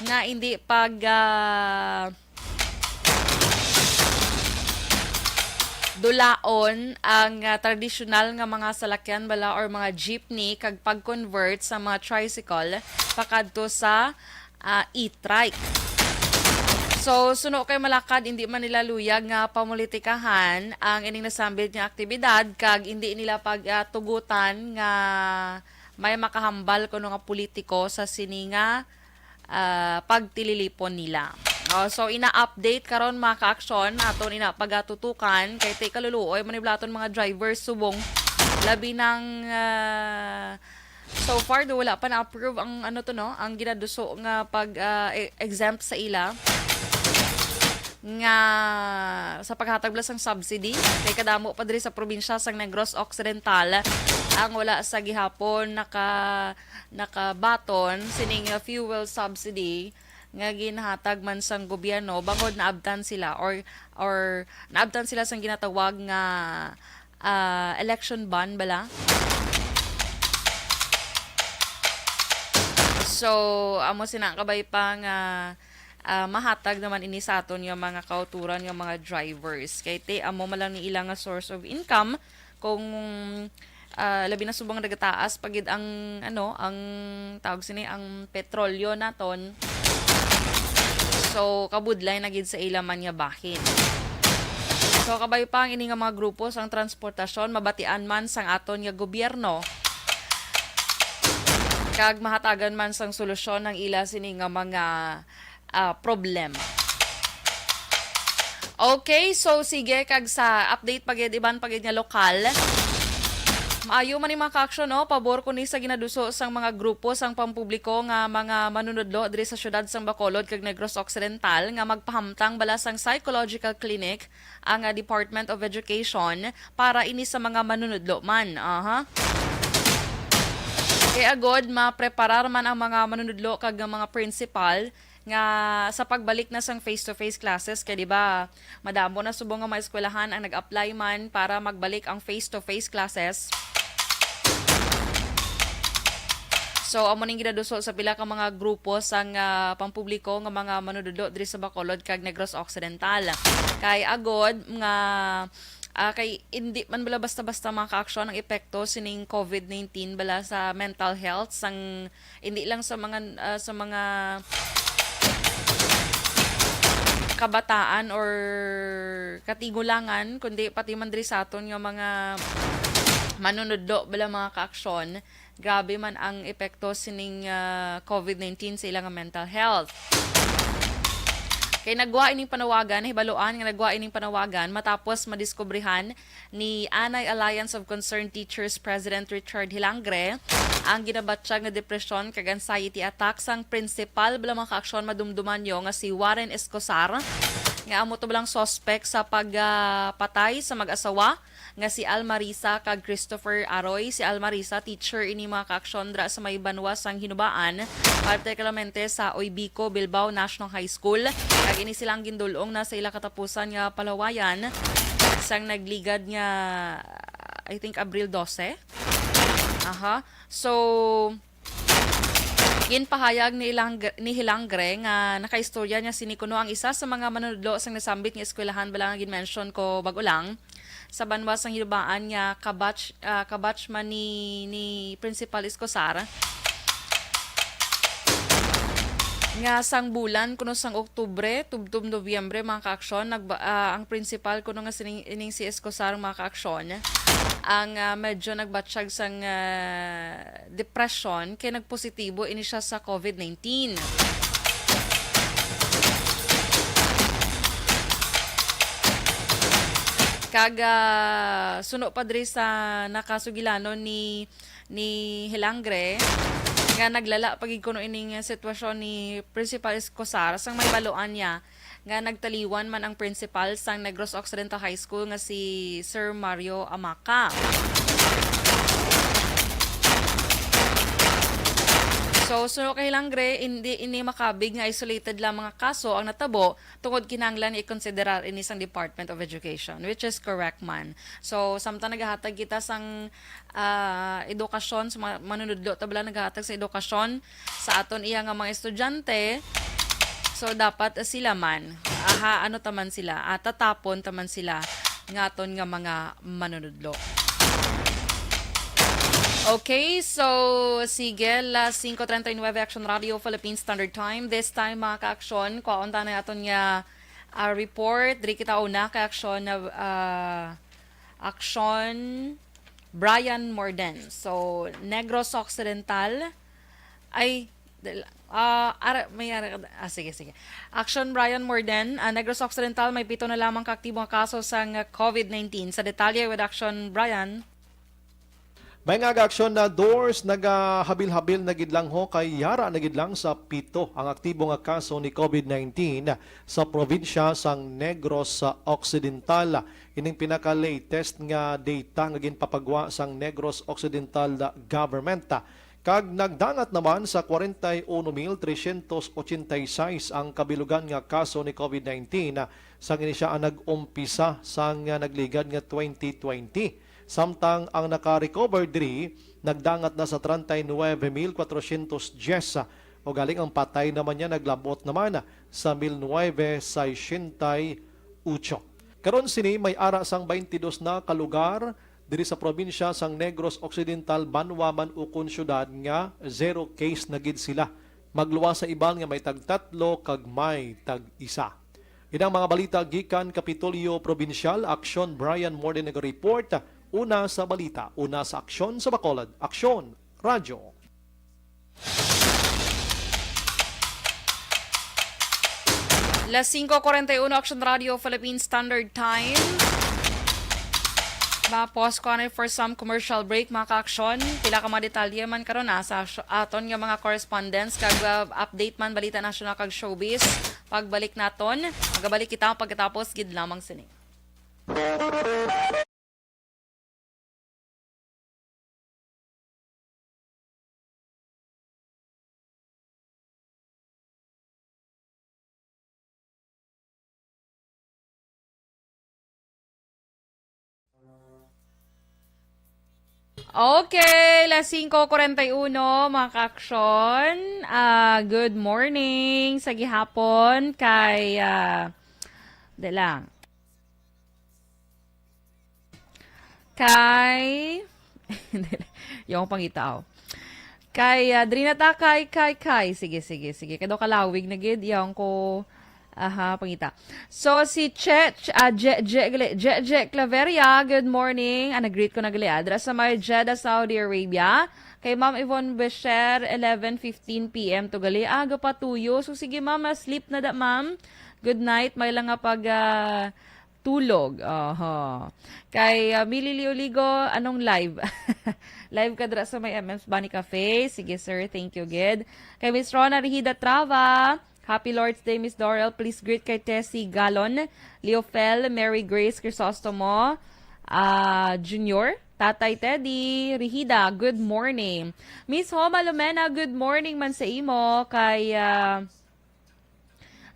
nga hindi pag, ah, dulaon ang, ah, tradisyonal nga mga salakyan bala or mga jeepney kag pag-convert sa mga tricycle pakadto sa, ah, e-trike. So, suno kay Malacad, hindi man nila luyag nga pamulitikahan ang ining nasambit nga aktibidad kag hindi nila pag, ah, tugutan nga may makahambal kuno nga politiko sa sini nga, ah, pagtililipon nila. Oh, so, ina-update karon, mga kaaksyon, aton ina pagatutukan kay ti kaluluoy man ni bala aton mga drivers subong labi nang, ah, so far do wala pa na-approve ang ano to, no, ang ginaduso nga pag, ah, e-, exempt sa ila nga sa paghatag bala sang subsidy kay kadamo pa diri sa probinsya sang Negros Occidental ang wala sa gihapon naka nakabaton sining, uh, fuel subsidy nga ginhatag man sang gobyerno bangod naabtan sila or, or naabtan sila sang ginatawag nga, ah, election bond bala. So, amo sina kabay pa nga, ah, mahatag naman ini sa aton nga mga kauturan nga mga drivers. Kay ti amo man lang ni ila nga source of income kung, ah, labi na subong nagataas pa gid ang, ano, ang tawag sini, ang petrolyo naton. So, kabudlay na gid sa ila man nga bahin. So, kabay pa ang ini nga mga grupo sang transportasyon, mabatian man sang aton nga gobyerno, kag mahatagan man sang solusyon ang ila sini nga mga, ah, problema. Okay, so sige, kag sa update pa gid, iban pa gid nga lokal. Maayo man ni mga kaaksyon, no? Pabor ko ni sa ginaduso sang mga grupo sang pampubliko nga mga manunudlo diri sa siyudad sang Bacolod kag Negros Occidental nga magpahamtang bala sang psychological clinic ang, ah, Department of Education para ini sa mga manunudlo man. Aha. Kay agod mapreparar man ang mga manunudlo kag ang mga principal nga sa pagbalik na sang face-to-face classes, kay di ba, madamo na subong nga mga eskwelahan ang nag-apply man para magbalik ang face-to-face classes. So, amo ning ginaduso sa pila ka mga grupo sang, ah, pampubliko nga mga manunudlo diri sa Bacolod kag Negros Occidental. Kay agod nga, ah, kay hindi man bala basta-basta mga kaaksyon ang epekto sining covid nineteen bala sa mental health sang hindi lang sa mga, ah, sa mga kabataan or katigulangan, kundi pati man diri sa aton nga mga manunudlo bala mga kaaksyon. Grabe man ang epekto sining, ah, covid nineteen sa ilang mental health. Kay nagwa ining panawagan, nahibaluan nga nagwa ining panawagan matapos madiskubrihan ni Anay Alliance of Concerned Teachers President Richard Hilangre ang ginabatyag nga depresyon kag anxiety attack sang prinsipal bala, mga kaaksyon, madumduman nyo, nga si Warren Escosar, nga amo to balang suspect sa pagpatay sa mag-asawa nga si Almarisa kag Christopher Aroy. Si Almarisa, teacher ini, mga kaaksyon, dra sa may banwa sang Hinubaan, particularmente sa Oybico, Bilbao National High School. Kag ini sila ang gindul-ong na sa ila katapusan nga palawayan sang nagligad nga, I think, Abril dose. Aha. So, ginpahayag ni Ilang-, ni Hilangre nga nakaistorya niya sini kuno ang isa sa mga manunudlo sang nasambit nga eskwelahan bala nga ginmention ko bag-o lang sa banwa sang Hinubaan nga kabatch, ah, kabatch man ni, ni Principal Escosar, nga sang bulan kuno sang Oktubre tubtob Nobyembre, mga kaaksyon, nagba-, ah, ang principal kuno nga sining, ining si Escosar, mga kaaksyon, ang, ah, medyo nagbatyag sang, ah, depression kay nagpositibo ini siya sa covid nineteen. Kag, ah, suno pa diri sa nakasugilanon ni, ni Hilangre, nga naglala pa gid kuno ining sitwasyon ni Principal Escosar sang may baluan niya nga nagtaliwan man ang principal sang Negros Occidental High School nga si Sir Mario Amaca. So, suno kay Hilangre, hindi ini makabig nga isolated lang mga kaso ang natabo, tungod kinahanglan nga ikonsiderar ini sang Department of Education, which is correct man. So, samtang nagahatag kita sang, ah, edukasyon sa mga manunudlo, ta bala nagahatag sa edukasyon sa aton iya nga mga estudyante, so dapat sila man, aha, ano taman sila, ah, tatapon taman sila nga aton nga mga manunudlo. Okay, so sige, las singko treinta y nueve, Action Radio Philippine Standard Time. This time, mga ka-aksyon, kwaon ta na aton nga, ah, report. Diri kita una kay aksyon na, ah, aksyon Brian Morden. So, Negros Occidental. Ay, dal-, ah, ara, may ara, ah, sige, sige. Action Brian Morden, ah, Negros Occidental, may pito na lamang ka aktibo nga kaso sang covid nineteen. Sa detalye with Action Brian. May nga aga-aksyon na, Dors, nagahabil-habil na gid lang ho kay yara na gid lang sa pito ang aktibo nga kaso ni covid nineteen sa probinsya sang Negros Occidental. Ining pinaka-latest nga data nga ginpapagwa sang Negros Occidental government. Kag nagdangat naman sa kwarenta y uno mil tresyentos ochenta y seis ang kabilugan nga kaso ni covid nineteen sang ini siya ang nag-umpisa sang nagligad nga twenty twenty. Samtang ang naka-recover diri nagdangat na sa treinta y nueve mil cuatrocientos diez, o galing ang patay naman niya naglabot naman sa mil nueve sesenta y ocho. Karon sini may ara sang twenty-dos na ka lugar diri sa probinsya sang Negros Occidental, banwa man ukon syudad, nga zero case na gid sila. Magluwas sa iban nga may tagtatlo kag may tag-isa. Inang mga balita gikan Kapitolyo Probinsyal, Aksyon Brian Morden nag-report. Una sa balita, una sa aksyon sa Bacolod, Aksyon Radyo. Las singko kwarenta y uno, Action Radio Philippine Standard Time. Mapos ko anay for some commercial break, mga ka-aksyon. Pila ka mga detalye man karon, ah, sa sh-, aton nga mga correspondents, kag, ah, update man, balita nasyonal kag showbiz. Pagbalik naton, magabalik kita pagkatapos gid lamang sini. Okay, las singko kwarenta y uno, mga ka-aksyon. Ah, good morning sa gihapon kay, ah, di lang. Kay, yaong pangitaw. Kay, ah, diri na ta, kay, kay, kay. Sige, sige, sige. Kay daw kalawig na gid, yaong ko, aha, pangita. So, si Che, Ch-, ah, Je, Je, gali, Je, Je Claveria, good morning. Ah, nag-greet ko na gali, ah. Dira sa may Jeddah, Saudi Arabia. Kay Ma'am Yvonne Becher, eleven fifteen P M to gali. Aga pa tuyo. So, sige, ma'am, ah, sleep na da, ma'am. Good night, may lang nga pag, ah, tulog. Oho. Kay, ah, Mili Lioligo, anong live? Live ka dira sa may M M's Bunny Cafe. Sige, sir. Thank you, gid. Kay Miss Rona Rihida Trava, Happy Lord's Day, Miss Dorel. Please greet kay Tessie Galon, Leofel, Mary Grace Crisostomo, ah, Junior, Tatay Teddy, Rihida, good morning. Miss Homa Lumena, good morning man sa imo. Kay, ah,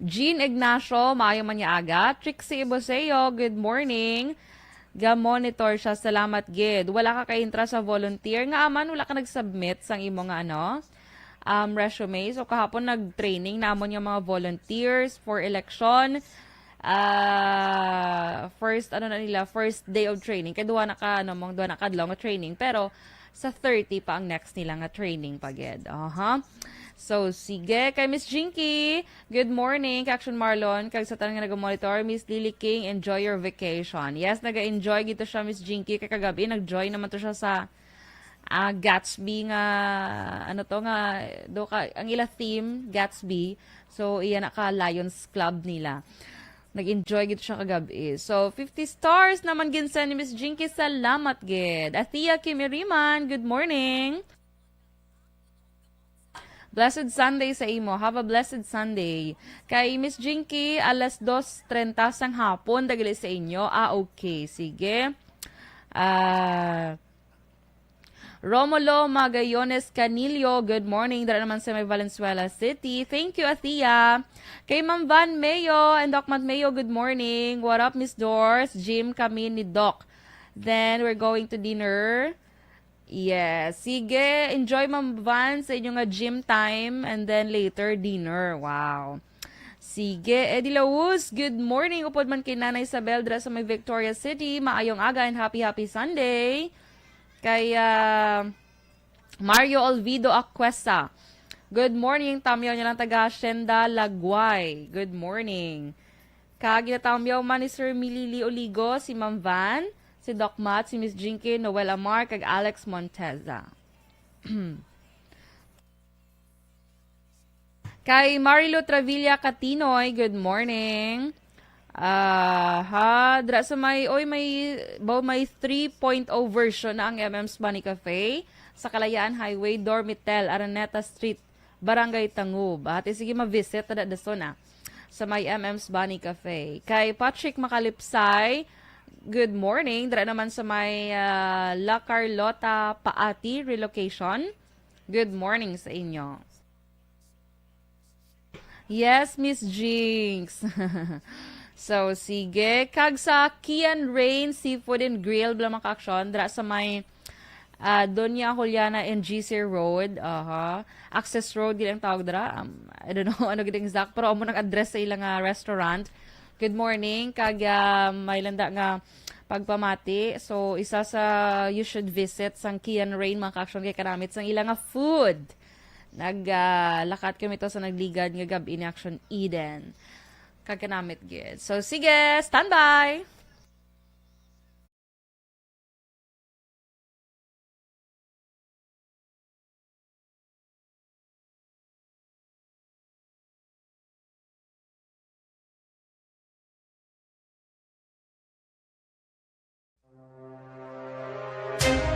Jean Ignacio, maayo man nga aga. Trixie Iboseo, good morning. Ga-monitor siya, salamat gid. Wala ka ka-intra sa volunteer. Nga man, wala ka nag-submit sang imo nga, ano, um, resume. So, kahapon nag-training namon nga mga volunteers for election. Ah, first, ano na nila, first day of training. Kay duha na ka, ano, mong duha na ka adlaw nga training. Pero, sa thirty pa ang next nila nga training pa gid. Aha. So, sige. Kay Miss Jinky, good morning. Kay Action Marlon, kag sa tanan nga nag-monitor, Miss Lily King, enjoy your vacation. Yes, nag-enjoy gid to siya, Miss Jinky. Kay kagabi, nag-join naman to siya sa, ah, Gatsby nga, ano to nga, do ka, ang ila theme, Gatsby. So, iya na ka Lions Club nila. Nag-enjoy gid siya kagabi. So, fifty stars naman gid sa ni Miss Jinky. Salamat gid. Athea Kimiriman, good morning. Blessed Sunday sa imo. Have a blessed Sunday. Kay Miss Jinky, alas dos treinta sang hapon, dagili sa inyo. Ah, okay. Sige. Ah, Romulo Magayones Canillo, good morning. Dara naman sa may Valenzuela City. Thank you, Athea. Kay Ma'am Van Mayo and Doc Matt Mayo, good morning. What up, Miss Dors? Gym kami ni Doc. Then, we're going to dinner. Yes. Sige, enjoy, Ma'am Van, sa inyo nga gym time and then later dinner. Wow. Sige, Eddie Laus, good morning. Upod man kay Nanay Isabel dira sa may Victoria City. Maayong aga and happy, happy Sunday. Kay, ah, Mario Olvido Acuesa. Good morning, tamyaw niya lang taga Hacienda, Laguay. Good morning. Kag ginatamyaw man ni Sir Milili Oligo, si Ma'am Van, si Doc Matt, si Miss Jinky, Noel Amar, kag Alex Monteza. Kay Marilu Travilla Katinoy, good morning. Ah, ha, dra sa may, oy, may, baw may three point oh version na ang M M's Bunny Cafe sa Kalayaan Highway, Dormitel, Araneta Street, Barangay Tangub. Ate, sige, ma-visit ta da dason, ah, sa may M M's Bunny Cafe. Kay Patrick Makalipsay, good morning. Dra naman sa may, ah, La Carlota Paati relocation. Good morning sa inyo. Yes, Miss Jinx. So, sige. Kag sa Kian Rain Seafood and Grill, bala, mga ka-aksyon, dra sa may, ah, Doña Juliana and G C Road. Aha. Access Road, gid ang tawag dra. Um, I don't know ano gid ang exact, pero amo nang address sa ilang, ah, restaurant. Good morning. Kag, ah, may landa nga pagpamati. So, isa sa you should visit sang Kian Rain, mga ka-aksyon, kay kanamit sang ila nga food. Nag, ah, lakat kami to sa nagligad nga gab-i ni Action Eden. Kag kanamit gid. So, sige, standby!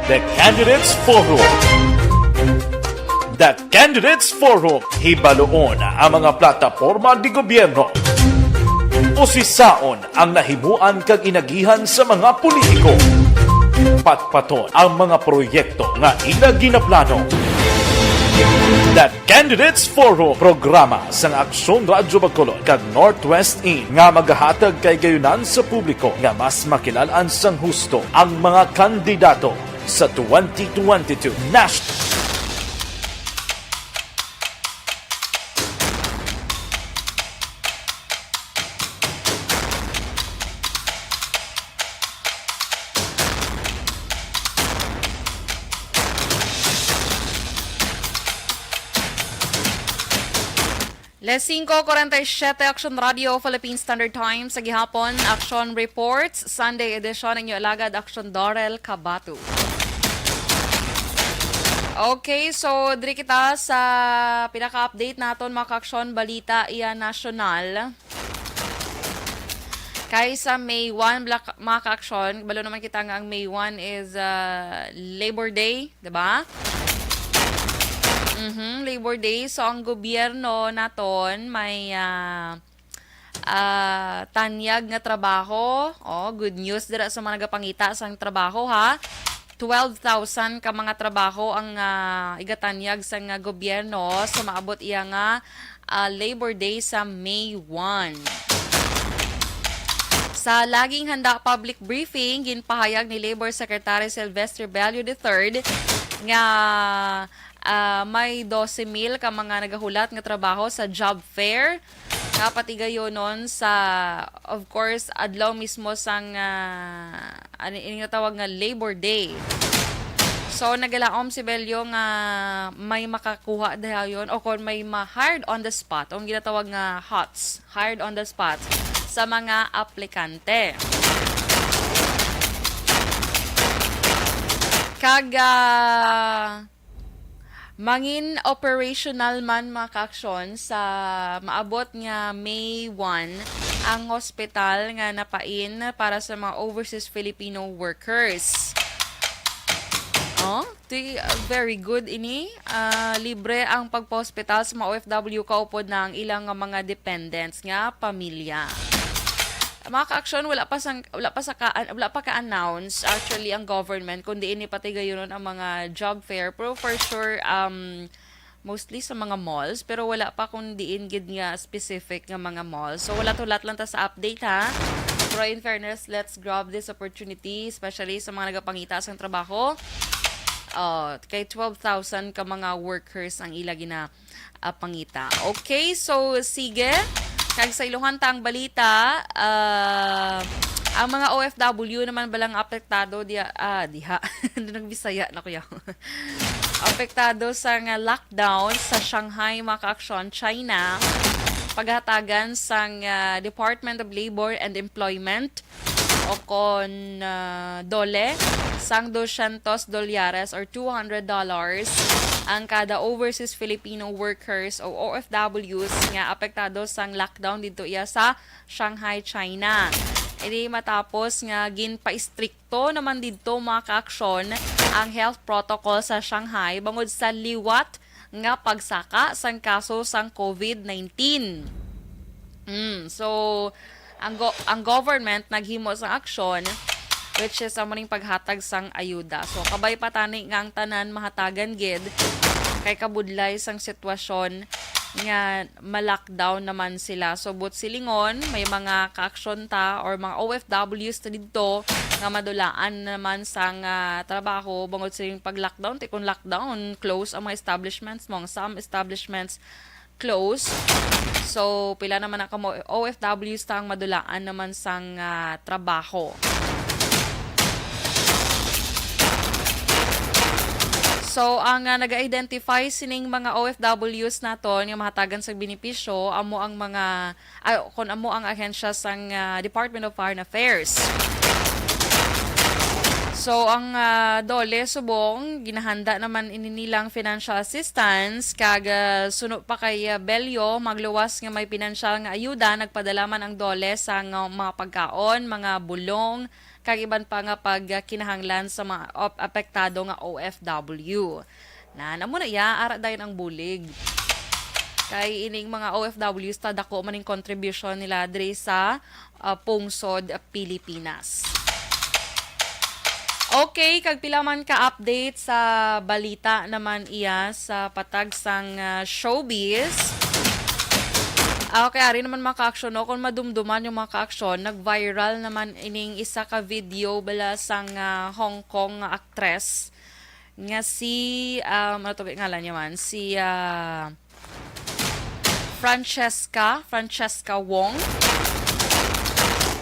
The Candidates Forum. The Candidates Forum. Hibaluon ang mga plataporma di gobyerno. Usisaon ang nahimuan kag inagihan sa mga politiko. Patpaton ang mga proyekto nga ila ginaplano. The Candidates Forum, programa sang Aksyon Radyo Bacolod kag Northwest In nga magahatag kay gayunan sa publiko nga mas makilal-an sang husto ang mga kandidato sa twenty twenty-two National. Las singko kuwarenta y siyete, Action Radio, Philippine Standard Time sa gihapon. Action Reports, Sunday edition, ang inyo alagad, Action Dorel Cabato. Okay, so diri kita sa pinaka-update naton, mga ka-aksyon, balita iya nasyonal. Kay sa May one, bla-, mga ka-aksyon, balo naman kita nga ang May one is, ah, Labor Day, di ba? Mhm, Labor Day. So, ang gobyerno naton may, ah, ah, tanyag nga trabaho. Oh, good news dira sa mga nagapangita sang trabaho, ha. Twelve thousand ka mga trabaho ang, ah, igatanyag sang, ah, gobyerno sa maabot iya nga, ah, Labor Day sa May one. Sa Laging Handa public briefing, ginpahayag ni Labor Secretary Sylvester Bello the third nga, ah, may dose mil ka mga nagahulat nga trabaho sa job fair nga patigayonon sa, of course, adlaw mismo sang, ah, ano ini nga tawag nga Labor Day. So, nagalaom si Bello nga may makakuha dayon o kon may ma-hired on the spot, ang ginatawag nga hots, hired on the spot sa mga aplikante. Kag, ah, mangin operational man, mga ka-aksyon, sa maabot nga May one ang hospital nga napain para sa mga overseas Filipino workers. Oh, ti-, very good ini. Ah, libre ang pagpa-hospital sa mga O F W kaupod na ang ilang nga mga dependents nga pamilya. Mga ka-aksyon, wala pa sang, wala pa sa ka, wala pa ka-announce actually ang government kung diin ni patigayunon ang mga job fair, pero for sure, um, mostly sa mga malls, pero wala pa kung diin gid nga specific nga mga malls. So, wala to, lat lang ta sa update, ha. Pero in fairness, let's grab this opportunity, especially sa mga nagapangita sang trabaho. Oh, kay twelve thousand ka mga workers ang ila gina, ah, pangita. Okay, so sige. Kag sa iluhan ta ang balita, ah, ang mga O F W naman balang apektado diya, ah, diha. Nagbisaya na ko yaw. Apektado sa nga lockdown sa Shanghai, mga ka-aksyon, China. Paghatagan sang, ah, Department of Labor and Employment o kon, ah, DOLE sang dosyentos dolyares or two hundred dollars ang kada overseas Filipino workers o O F Ws nga apektado sang lockdown didto iya sa Shanghai, China. Ini matapos nga ginpa-istrikto naman didto, mga ka-aksyon, ang health protocol sa Shanghai bangod sa liwat nga pagsaka sang kaso sang COVID nineteen. Mm, so, ang go-, ang government naghimo sang aksyon, which is amo ning paghatag sang ayuda. So, kabay pa tani nga ang tanan mahatagan gid kay kabudlay sang sitwasyon nga ma-lockdown naman sila. So, but silingon, may mga ka-aksyon ta or mga O F Ws ta didto nga madulaan naman sang, ah, trabaho bangod sa yung pag-lockdown. Ti kung lockdown, close ang mga establishments mo. Ang some establishments close. So, pila naman ang kamo O F Ws ta ang madulaan naman sang, ah, trabaho. So, ang, ah, nag-identify sining mga O F Ws naton nga mahatagan sa benepisyo, amo ang mga, ah, kon amo ang ahensya sang, ah, Department of Foreign Affairs. So, ang, ah, DOLE subong, ginahanda naman ini nilang financial assistance, kag, ah, suno pa kay, ah, Bello, magluwas nga may pinansyal nga ayuda, nagpadala man ang DOLE sang, ah, mga pagkaon, mga bulong, kag iban pa nga pagkinahanglan sa mga op-, apektado nga O F W. Na, namo na iya, ara dayon ang bulig. Kay ining mga O F Ws ta, dako man ning contribution nila diri sa, ah, pungsod Pilipinas. Okay, kag pila man ka update sa balita naman iya sa patag sang, ah, showbiz. Ah, okay, ari naman mga ka-aksyon, no? Kung madumduman yung mga ka-aksyon, nag-viral naman ining isa ka video bala sang, ah, Hong Kong nga aktres nga si, um, ano to ngalan niya man? Si, ah, Francesca, Francesca Wong.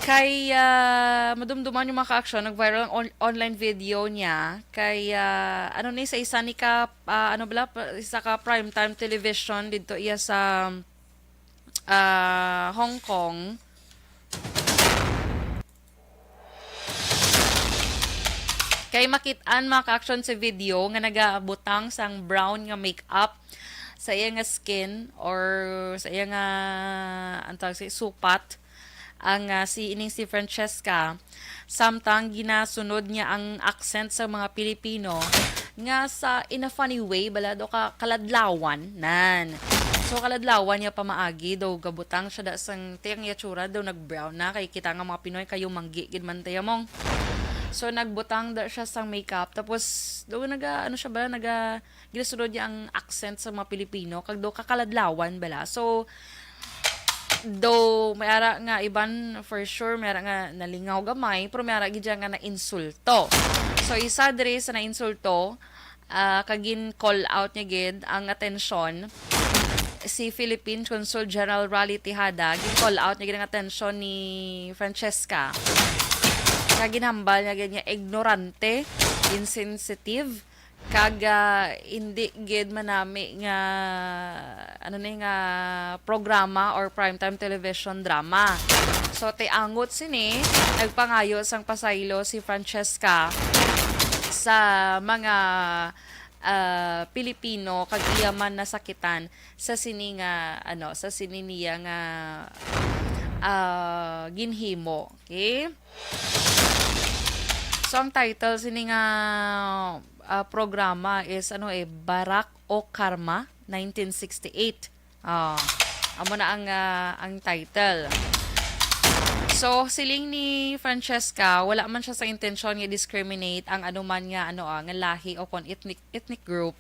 Kay, ah, madumduman yung mga ka-aksyon, nag-viral ang on-, online video niya. Kay, ah, ano ni, sa isa ni ka, ah, ano bala, pa-, isa ka primetime television dito iya sa, ah, Hong Kong. Kay makit-an, mga ka-aksyon, sa video nga nagabutang sang brown nga makeup sa iya nga skin or sa iya nga, ang tawag sa, supat. ang, ah, si ining si Francesca, samtang ginasunod niya ang accent sa mga Pilipino nga sa, in a funny way, bala daw ka kaladlawan, nan. So, kaladlawan niya pamaagi, daw gabutang siya da sang, ti ang iya tsura, daw nag-brown na, kay kita nga mga Pinoy, kayo manggi gid man tayo mong. So, nagbutang da siya sang makeup, tapos, daw naga, ano siya ba, naga, ginasunod niya ang accent sa mga Pilipino, kag daw kakaladlawan bala. So, though may ara nga iban, for sure, may ara nga nalingaw gamay, pero may ara gid siya nga nainsulto. So, isa diri sa nainsulto, ah, kag gin-call out niya gid ang atensyon si Philippine Consul General Raleigh Tejada, gin-call out niya gid ang atensyon ni Francesca. Kag ginhambal niya gid nga ignorante, insensitive, kag, ah, hindi gid manami nga, ano ni, nga programa or primetime television drama. So, ti angot sini, nagpangayo sang pasaylo si Francesca sa mga, ah, Pilipino kag iya man nasakitan sa sini nga, ano, sa sini niya nga, ah, ginhimo. Okay? So, ang title sini nga, ah, programa is, ano, eh, Barak o Karma, nineteen sixty-eight. Ah, amo na ang, ah, ang title. So, siling ni Francesca, wala man siya sa intensyon nga discriminate ang anuman nga, ano, ah, nga lahi o kon ethnic, ethnic group.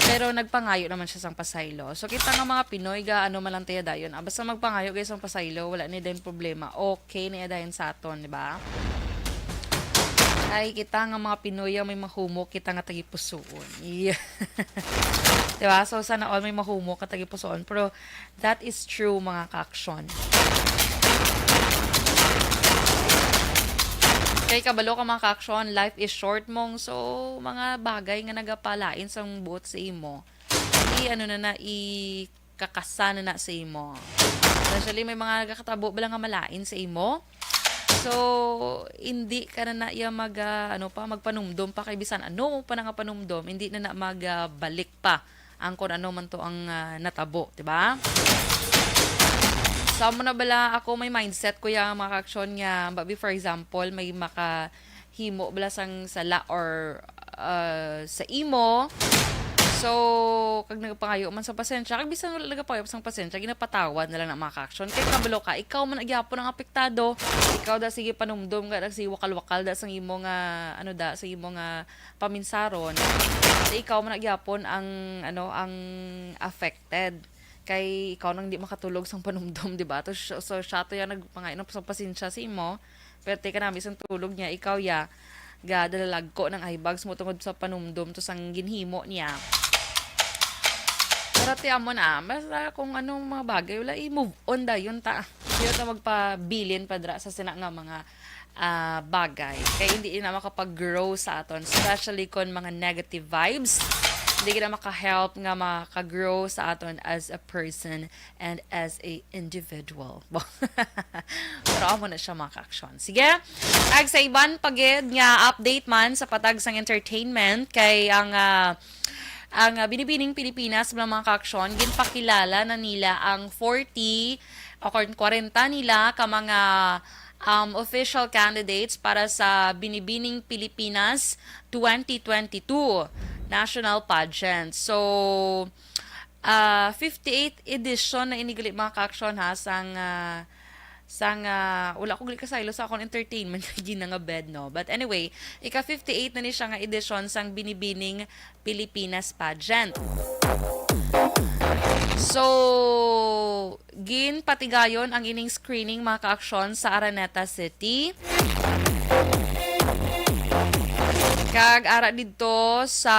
Pero nagpangayo naman siya sang pasaylo. So, kita nga mga Pinoy ga, ano man lang tayo dayon. Ah, basta magpangayo kayo sang pasaylo, wala ni din problema. Okay na dayon sa aton, di ba? Ay, kita nga mga Pinoy ang may mahumok, kita nga tagipusuon. Yeah. Di ba? So, sana all may mahumok nga tagipusuon. Pero that is true, mga ka-aksyon. Kay kabalo ka, mga ka-aksyon, life is short mong. So, mga bagay nga nagapalain sang buot sa imo, i-, ano na na, ikakasa na na sa imo. Especially may mga nagakatabo bala nga malain sa imo. So, hindi ka na na iya mag, ah, ano pa, magpanumdom pa kay bisan ano pa na nga panumdom, hindi na na magbalik pa ang kung ano man to ang, ah, natabo, di ba? So, amo na bala ako may mindset ko ya, mga ka-aksyon, nga, babi, for example, may makahimo bala sang sala or, ah, sa imo. So, kag nagpangayo man sa pasensya, kag bisan wala nagpangayo sang pasensya, ginapatawad na lang na, mga ka-aksyon. Kay kabalo ka, ikaw man gyapon ang apektado. Ikaw da, sige, panumdom ka da, sige, wakal-wakal da sang imo nga, ano da, sa imo nga paminsaron, sa ikaw man na gyapon ang, ano, ang affected. Kay ikaw nang di makatulog sang panumdom, di ba? To, so, so, siya to ya nagpangayo sang pasensya sa imo. Perte ka nami sang tulog niya, ikaw ya, ga dalalagko ng eye bags mo tungod sa panumdom to sang ginhimo niya. Pero ti amo na, basta kung anong mga bagay, wala, i-move on dayon ta. Di ta magpabilin pa dira sa sina nga mga, ah, bagay. Kay hindi na makapag-grow sa aton, especially kon mga negative vibes. Hindi gid na maka-help nga maka-grow sa aton as a person and as a individual. Pero amo na siya, mga ka-aksyon. Sige, ag sa iban pa gid nga update man sa patag sang entertainment, kay ang, ah, ang, ah, Binibining Pilipinas, mga, mga ka-aksyon, ginpakilala na nila ang forty o kon kwarenta nila ka mga, um, official candidates para sa Binibining Pilipinas twenty twenty-two National Pageant. So, ah, fifty-eight edition na ini gali, mga ka-aksyon, ha, sang, ah, sang, ah, wala ko gali kasaylo sa akong entertainment kay gina nga bed, no? But anyway, ika fifty-eight na ni siya nga edisyon sang Binibining Pilipinas Pageant. So, ginpatigayon ang ining screening, mga ka-aksyon, sa Araneta City. Kag ara didto sa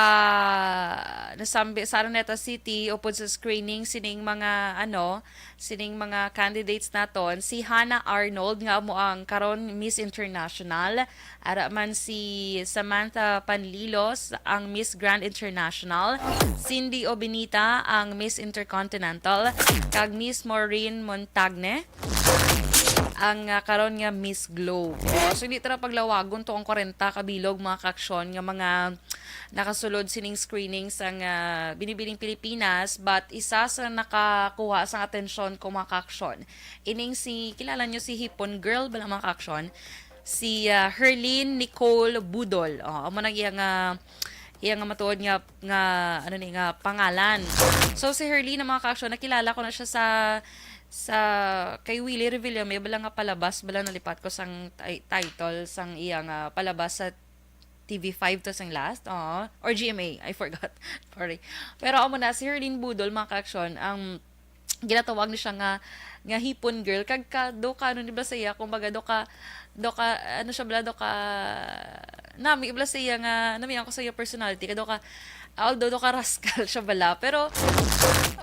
nasambi sa Araneta City, upod sa screening sining mga, ano, sining mga candidates naton, si Hannah Arnold nga amo ang karon Miss International, ara man si Samantha Panlilos ang Miss Grand International, Cindy Obinita ang Miss Intercontinental, kag Miss Maureen Montagne ang, ah, karon nga Miss Globe. Oh, so, hindi tara paglawagon to ang kwarenta ka bilog, mga ka-aksyon, nga mga nakasulod sining screening sang, ah, Binibining Pilipinas, but isa sa nakakuha sang atensyon ko, mga kaaksyon, ining si, kilala nyo si Hipon Girl bala, mga kaaksyon? Si, ah, Herlene Nicole Budol. Oh, amo nang iya nga, iya nga matuod nga, nga, ano ni, nga pangalan. So, si Herlene, mga kaaksyon, nakilala ko na siya sa, sa kay Willie Revillame, bala nga palabas, bala nalipat ko sang ti-, title sang iya nga palabas sa T V five to sang last, oo, or G M A, I forgot. Sorry. Pero amo na, si Herlene Budol, mga kaaksyon, ang ginatawag ni siya nga, nga Hipon Girl. Kag ka, do ka, ano ni bala sa iya, kumbaga, do ka, do ka, ano siya bala, do ka, nami bala sa iya nga, nami ako sa iya personality, kag do ka, although do ka rascal siya bala, pero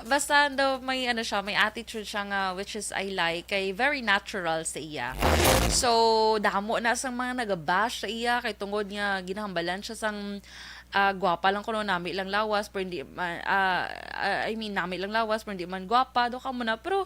basta daw may, ano siya, may attitude siya nga, which is I like, kay very natural sa iya. So, damo na sang mga nagabash sa iya, kay tungod nga ginahambalan siya sang, ah, gwapa lang kuno, nami lang lawas, pero hindi man, ah, ah, I mean, nami lang lawas, pero hindi man gwapa, do ka mo na. Pero,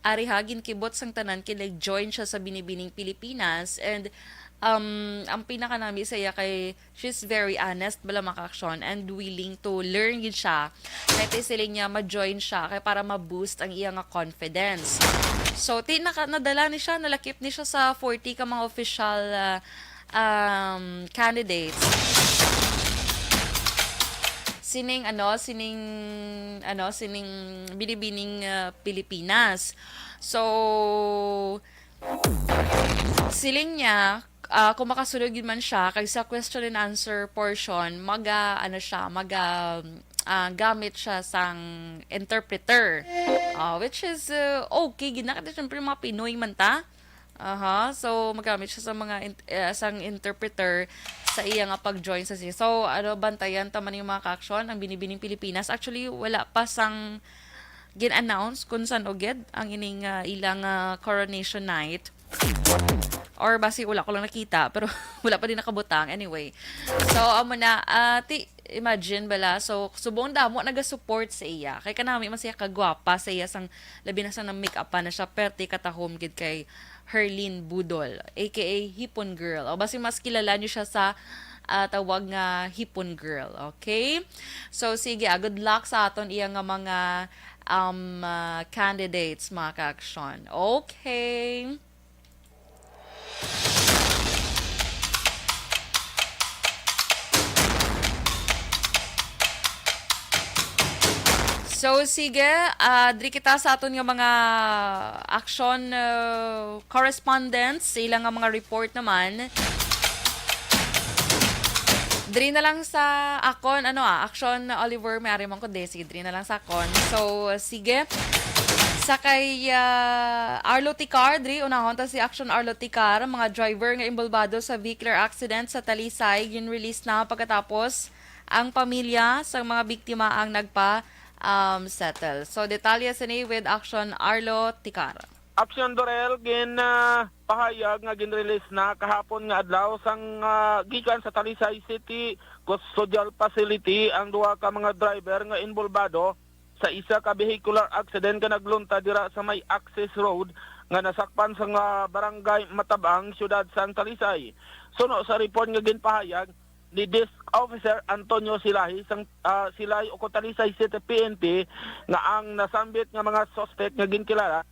ari ha, ginkibot sang tanan kay nag-join siya sa Binibining Pilipinas, and, um, ang pinakanami sa iya kay she's very honest bala, mga kaaksyon, and willing to learn gid siya. Kay ti siling niya, ma-join siya kay para ma-boost ang iya nga confidence. So, ti naka-, nadala ni siya, nalakip ni siya sa forty ka mga official, ah, um, candidates. Sining, ano, sining, ano, sining Binibining, ah, Pilipinas. So, siling niya, ah, kung makasulod gid man siya, kag sa question and answer portion, maga, ano siya, maga, ah, gamit siya sang interpreter. Ah, which is, uh, okay gid na, kasi syempre mga Pinoy man ta. Aha, so magamit siya sa mga in-, eh, sang interpreter sa iya nga pag-join sa siya. So, ano, bantayan ta man yung mga kaaksyon, ang Binibining Pilipinas. Actually, wala pa sang gin-announce kung san-o gid ang ining, ah, ilang, ah, coronation night. Or basi wala ko lang nakita, pero wala pa din nakabutang. Anyway. So, amo na, ah, ti, imagine bala. So, subong damo nagasupport sa iya. Kay kanami man siya kagwapa sa iya sang labi na sang na-make-upan na siya, perte katahom gid kay Herlene Budol, A K A Hipon Girl. O basi mas kilala niyo siya sa, ah, tawag nga Hipon Girl. Okay? So, sige, ah, good luck sa aton iya nga mga, um, ah, candidates, mga kaaksyon. Okay. So, sige, ah, diri kita sa aton nga mga action, ah, correspondents, sa ilang nga mga report naman. Diri na lang sa akon, ano, ah, Action Oliver, may ari man ko, di, sige, diri na lang sa akon. So, sige. Sa kay, ah, Arlo Ticar, diri, unahon ta si Action Arlo Ticar, mga driver nga inbolbado sa vehicular accident sa Talisay, gin-release na pagkatapos ang pamilya sa mga biktima ang nagpa, um, settle. So, detalye sini with Action Arlo Ticar. Action Dorel, gin, ah, pahayag nga gin-release na kahapon nga adlaw sang, ah, gikan sa Talisay City Custodial Facility ang duha ka mga driver nga inbolbado sa isa ka vehicular accident nga nagluntad dira sa may access road nga nasakpan sa nga barangay Matabang, siyudad sang Talisay. Suno sa report nga ginpahayag ni Desk Officer Antonio Silahi sang, ah, Silay o Talisay City P N P nga ang nasambit nga mga suspect nga ginkilala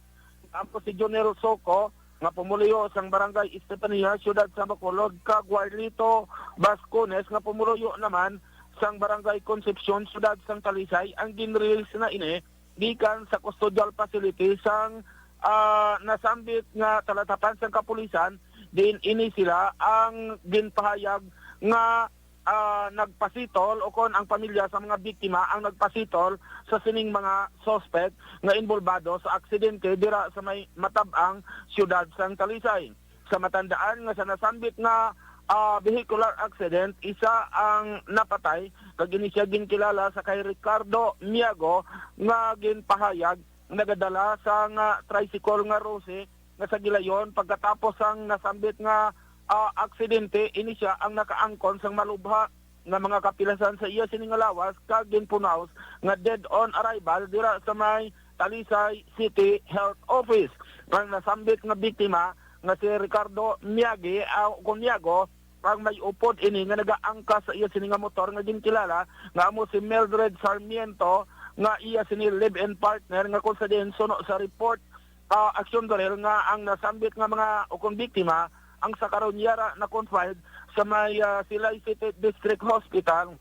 amo si Junior Soco nga pumuluyo sang Barangay Estefania, siyudad sa Bacolod, kag Warlito Bascones nga pumuluyo naman sang Barangay Concepcion, siyudad sang Talisay, ang ginrelease na ini gikan sa custodial facility sang, ah, nasambit nga talatapan sang kapulisan, diin ini sila ang ginpahayag nga, ah, nagpasitol o kon ang pamilya sa mga biktima ang nagpasitol sa sining mga suspect nga inbolbado sa aksidente dira sa may Matabang, siyudad sang Talisay. Sa matandaan nga sa nasambit nga, ah, vehicular accident, isa ang napatay, kag ini siya ginkilala sa kay Ricardo Miago nga ginpahayag nagadala sa nga tricycle nga Rose nga sa gilayon. Pagkatapos sang nasambit nga, ah, aksidente, ini siya ang nakaangkon sang malubha nga mga kapilasan sa iya sini nga lawas kag ginpunaws nga dead on arrival dira sa may Talisay City Health Office. Ang nasambit nga biktima nga si Ricardo Miyagi, ah, Cuniago, Ang may upod ini nga nagaangkas sa iya sini nga motor nga ginkilala nga amo si Mildred Sarmiento, nga iya sini live-in partner, nga kung sa diin suno sa report, ah, Aksyon Dorel, nga ang nasambit nga mga ukon biktima ang sa karon yara na confined sa may, ah, Silay City District Hospital.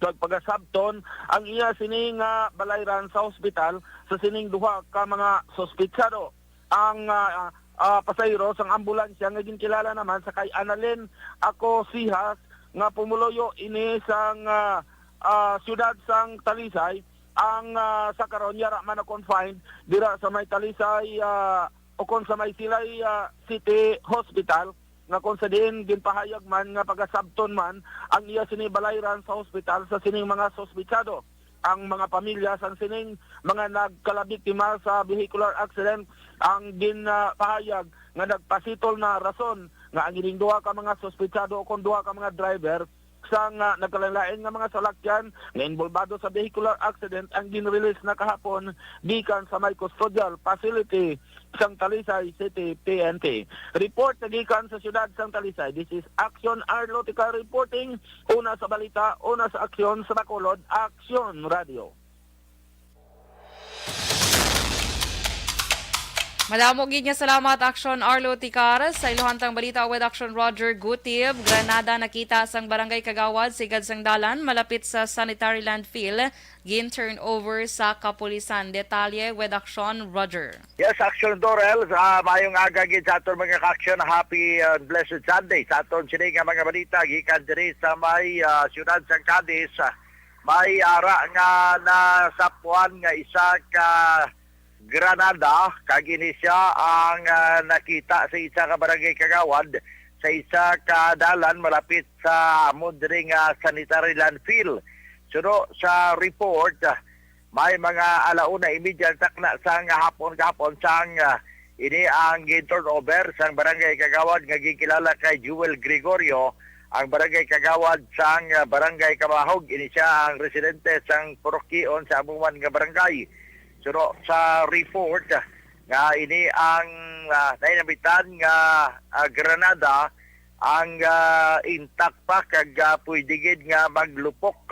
Kag pagasabton, ang iya sini nga balayran sa hospital sa sining duha ka mga suspitsado. Ang, ah, ah, pasahero sang ambulansya nga ginkilala naman sa kay Annalyn Acosijas, nga pumuluyo ini sang, ah, ah, siyudad sang Talisay, ang, ah, sa karon yara man na confined dira sa may Talisay, ah, o kon sa may Silay, ah, City Hospital, nga kung sa diin ginpahayag man nga pagasabton man ang iya sini balayran sa hospital sa sining mga suspitsado. Ang mga pamilya sang sining mga nagkalabiktima sa vehicular accident ang ginpahayag nga nagpasitol na rason nga ang ining duha ka mga suspitsado o kon duha ka mga driver sang, ah, nagkalain-lain nga mga salakyan nga involbado sa vehicular accident ang ginrelease na kahapon gikan sa may custodial facility sang Talisay City P N P. Report na gikan sa siyudad sang Talisay. This is Action Arlotica reporting. Una sa balita, una sa aksyon, sa Bacolod, Action Radio. Madamo gid nga salamat, Action Arlo Ticar. Sa iluhantang balita, with Action Roger Gutib, granada nakita sang barangay kagawad sigad sang dalan malapit sa sanitary landfill, gin-turn over sa kapulisan. Detalye with Action Roger. Yes, Action Dorel, ah, mayong aga gid sa aton mga ka-action. Happy, ah, blessed Sunday sa aton sini nga mga balita gikan diri sa may, ah, siyudad sang Cadiz. May ara nga nasapuan nga isa ka granada, kag ini sia ang, ah, nakita sa isa ka barangay kagawad sa isa ka dalan malapit sa amo diri nga sanitary landfill. Suno sa report, ah, may mga alauna imidya takna sang hapon gahapon sang, ah, ini ang gin-turnover sang barangay kagawad nga ginkilala kay Jewel Gregorio, ang barangay kagawad sang, ah, Barangay Kamahog. Ini sia ang residente sang Purok Kion sa amo man nga barangay. Suno sa report, ah, nga ini ang, ah, nainamitan nga, ah, granada ang, ah, intact pa kag, ah, pwede gid nga maglupok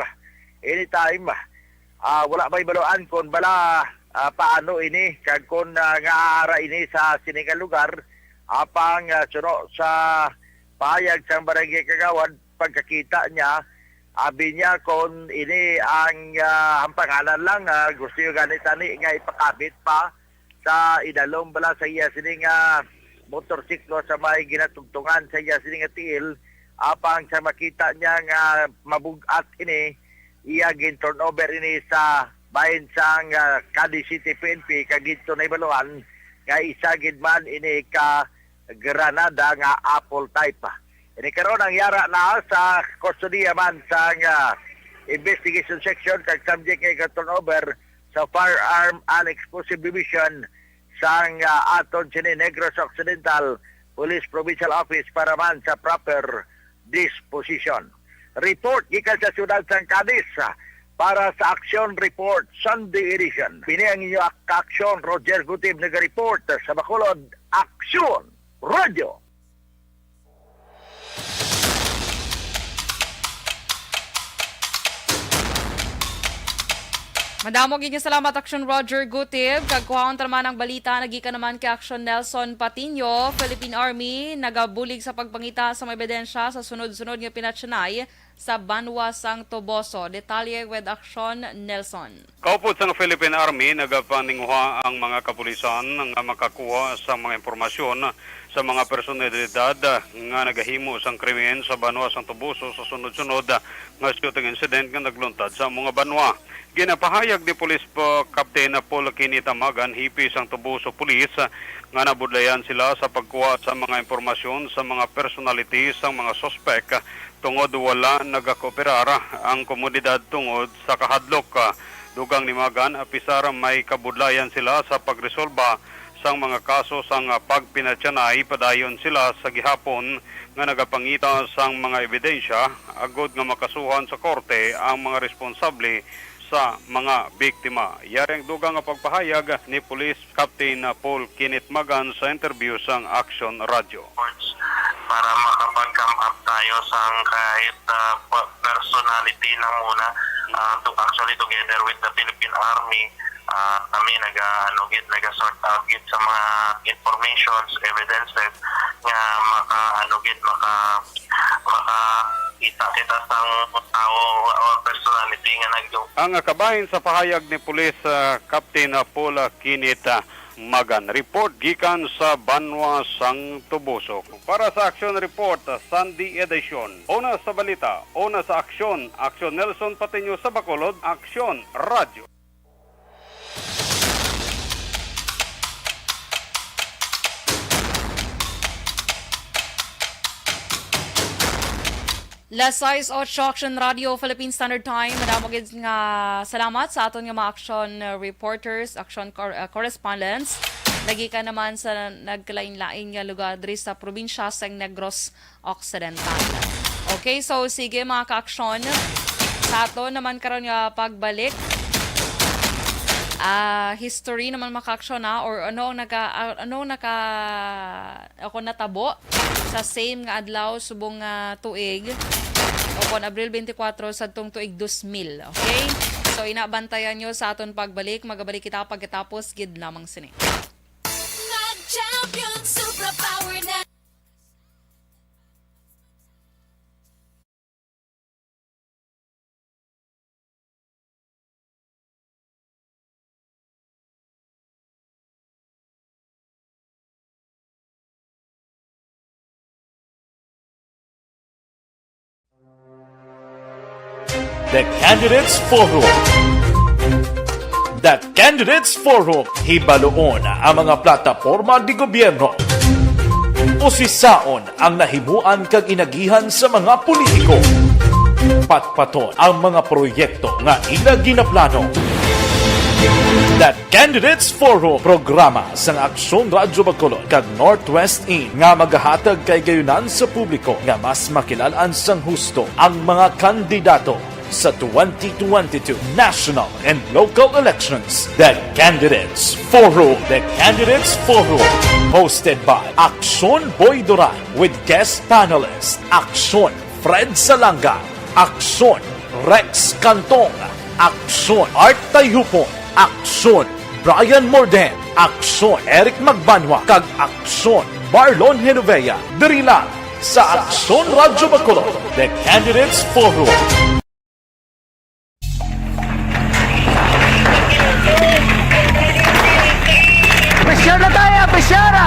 anytime. Ah, wala may baluan kon bala, ah, paano ini kag kon, ah, nga ara ini sa sini nga lugar. Apang, ah, suno sa pahayag sang barangay kagawad, pagkakita niya, abi niya kon ini ang, ah, hampanganan lang, ah, gusto niyo gani tani nga ipakabit pa sa idalom bala sa iya sini nga motorsiklo sa may ginatugtungan sa iya sini nga tiil, apang sa makita niya nga mabug-at ini, iya gin-turnover ini sa bahin sang, ah, Cadiz City P N P, kag didto nahibaluan nga isa gid man ini ka granada nga apple type. Ini karon ang yara na sa kustodiya man sang, ah, investigation section, kag subject kay turnover sa Firearm and Explosive Division sang, ah, aton sini Negros Occidental Police Provincial Office para man sa proper disposition. Report gikan sa siyudad sang Cadiz, ah, para sa Action Report Sunday Edition. Ini ang inyo ak-, aksyon, Roger Gutib nagareport sa Bacolod, Aksyon Radio. Madamo gid nga salamat, Action Roger Gutib. Kag kuhaon ta naman ang balita, nagikan naman kay Action Nelson Patiño. Philippine Army nagabulig sa pagpangita sa mga ebidensya sa sunod-sunod nga pinatyanay sa banwa sang Toboso. Detalye with Action Nelson. Kaupod sang Philippine Army, nagapaninguha ang mga kapulisan nga makakuha sa mga impormasyon sa mga personalidad nga nagahimo sang krimen sa banwa sang Toboso sa sunod-sunod nga shooting incident nga nagluntad sa amo nga banwa. Ginapahayag ni Police po Captain Paul Kinitamagan, hipi sang Toboso Police, nga nabudlayan sila sa pagkuha sa mga impormasyon sa mga personality sang mga suspek, tungod wala nagakooperar ang komunidad tungod sa kahadlok. Dugang ni Magan, apisar may kabudlayan sila sa pagresolba sang mga kaso sang pagpinatyanay, padayon sila sa gihapon nga nagapangita sang mga ebidensya agod nga makasuhan sa korte ang mga responsable sa mga biktima. Yari ang dugang nga pagpahayag ni Police Captain Paul Kenneth Magan sa interview sang Action Radio. Reports para makapag-come up tayo sang kahit, ah, pa-, personality lang muna. Ah, to, actually, together with the Philippine Army, ah, kami naga-, ano gid, naga-sort out gid sa mga informations, evidences nga maka-, ano gid, maka-, makakita kita sang tawo or personality nga nagdo. Ang kabahin sa pahayag ni Police, ah, Captain Paul Kinit, ah, Magan. Report gikan sa banwa sang Tubusok. Para sa Aksyon Report, Sunday edition. Una sa balita, una sa aksyon, Aksyon Nelson Patiño sa Bacolod, Aksyon Radyo. Las sais ocho, Aksyon Radyo, Philippine Standard Time. Madamo gid nga salamat sa aton nga mga action, uh, reporters, action cor-, uh, correspondents. Nagikan naman sa nagkalain-lain nga lugar diri sa probinsya sa Negros Occidental. Okay, so sige, mga ka-aksyon, sa aton naman karon nga pagbalik, ah, history naman, mga ka-aksyon, ha, or ano ang naka-, ah, ano ang naka-, ako natabo sa same nga adlaw subong nga tuig, o kon Abril twenty-four sadtong tuig dos mil. Okay? So, ina, bantayan nyo sa aton pagbalik. Magabalik kita pagkatapos gid lamang sini. Mag-champion, superpower na. The Candidates Forum. The Candidates Forum, hibaluon ang mga plataporma de gobyerno. Usisaon ang nahimuan kag inagihan sa mga politiko. Patpaton ang mga proyekto nga ila ginaplano. The Candidates Forum, programa sang Aksyon Radyo Bacolod kag Northwest In nga magahatag kahigayonan sa publiko nga mas makilalan sang husto ang mga kandidato sa twenty twenty-two national and local elections. The Candidates Forum. The Candidates Forum, hosted by Aksyon Boy Duran with guest panelist Aksyon Fred Salanga, Aksyon Rex Cantong, Aksyon Art Tayupon, Aksyon Brian Morden, Aksyon Eric Magbanwa, kag Aksyon Marlon Genovea, diri lang sa Aksyon Radyo Bacolod, The Candidates Forum. Pressure na tayo, pressure!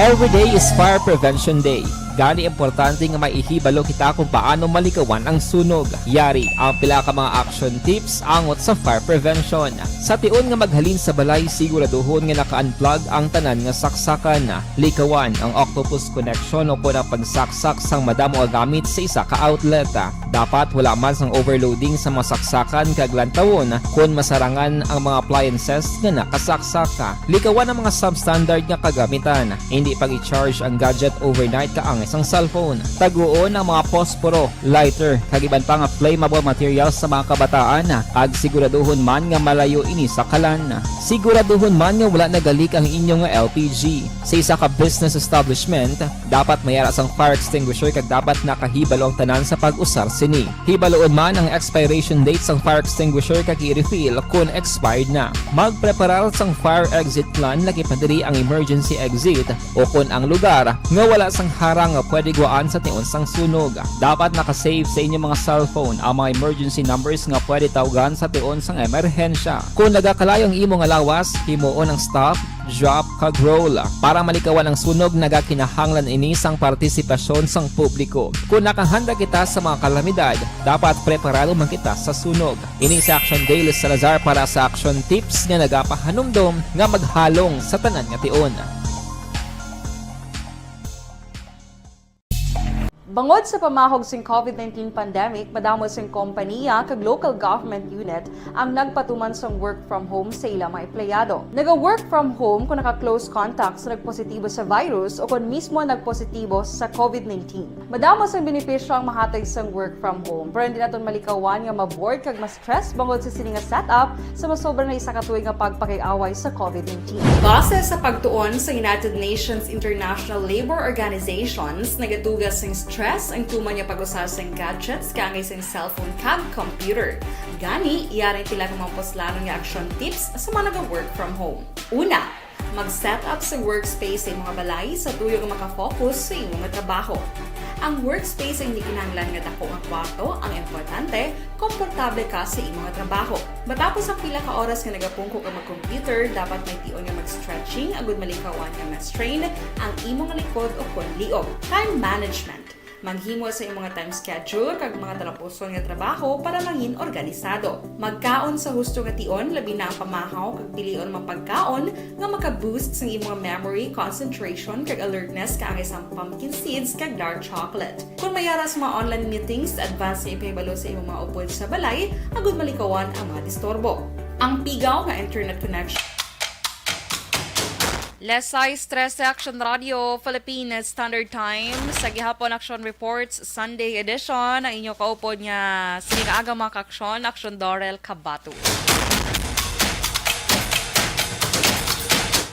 Every day is Fire Prevention Day. Gani, importante nga may ihibalo kita kung paano malikawan ang sunog. Yari ang pila ka mga action tips angot sa fire prevention. Sa tion nga maghalin sa balay, siguraduhon nga naka-unplug ang tanan nga saksakan. Likawan ang octopus connection o kon ang pagsaksak sang madamo nga gamit sa isa ka outlet. Dapat wala man sang overloading sa mga saksakan kag lantawon kon masarangan ang mga appliances nga nakasaksak. Likawan ang mga substandard nga kagamitan. Hindi pag-i-charge ang gadget overnight kaangay sang cellphone. Taguon ang mga posporo, lighter, kag iban pa nga flammable materials sa mga kabataan, kag siguraduhon man nga malayo ini sa kalan. Siguraduhon man nga wala nagalik ang inyo nga L P G. Sa isa ka business establishment, dapat may ara sang fire extinguisher kag dapat nakahibalo ang tanan sa pag-usar sini. Hibaluon man ang expiration date sang fire extinguisher kag i-refill kon expired na. Magpreparar sang fire exit plan, lakip na diri ang emergency exit o kon ang lugar nga wala sang harang nga pwede guwaan sa tion sang sunog. Dapat naka-save sa inyo mga cellphone ang mga emergency numbers nga pwede tawgan sa tion sang emerhensya. Kon nagakalayo ang imo nga lawas, himuon ang stop, drop, kag roll. Para malikawan ang sunog, nagakinahanglan ini sang partisipasyon sang publiko. Kon nakahanda kita sa mga kalamidad, dapat preparado man kita sa sunog. Ini si Action Dale Salazar para sa Action Tips nga nagapahanumdom nga maghalong sa tanan nga tion. Bangod sa pamahog sing COVID nineteen pandemic, madamo sing kompaniya kag local government unit ang nagpatuman sang work from home sa ila mga empleyado. Naga-work from home kung naka-close contact sa nagpositibo sa virus o kon mismo nagpositibo sa COVID nineteen. Madamo sang benepisyo ang mahatag sang work from home, pero hindi naton malikawan nga ma-bored kag ma-stress bangod sa sini nga setup sa masobra na isa ka tuig nga pagpakig-away sa COVID nineteen. Base sa pagtuon sa United Nations International Labour Organizations, nagadugas sing stress ang tuman nga pag-usa sang gadgets kaangay sang cellphone kag computer. Gani, yari pila ka mga puslanon nga action tips sa mga naga-work from home. Una, mag-set up sa workspace sa imong balay sa tuyo nga makafocus sa imong trabaho. Ang workspace ay hindi kinahanglan nga dako nga kwarto, ang importante, komportable ka sa imong trabaho. Matapos ang pila ka oras nga nagapungko ka mag-computer, dapat may tion nga mag-stretching agud malikawan nga ma-strain ang imong likod o kon liog. Time management. Maghimo sa imong time schedule kag mga talapuson nga trabaho para mangin organisado. Magkaon sa husto nga tion, labi na ang pamahaw kag pilion mga pagkaon nga maka-boost sang imong memory, concentration, kag alertness kaangay sang pumpkin seeds kag dark chocolate. Kung may ara sa mga online meetings, advance nga ipahibalo sa imong mga upod sa balay agud malikawan ang mga disturbo. Ang pigaw nga internet connection. Las sais trese, Action Radio, Philippine Standard Time. Sa gihapon, Action Reports, Sunday edition. Ang inyo kaupod nga sining aga, mga ka-aksyon, Action Dorel Kabato.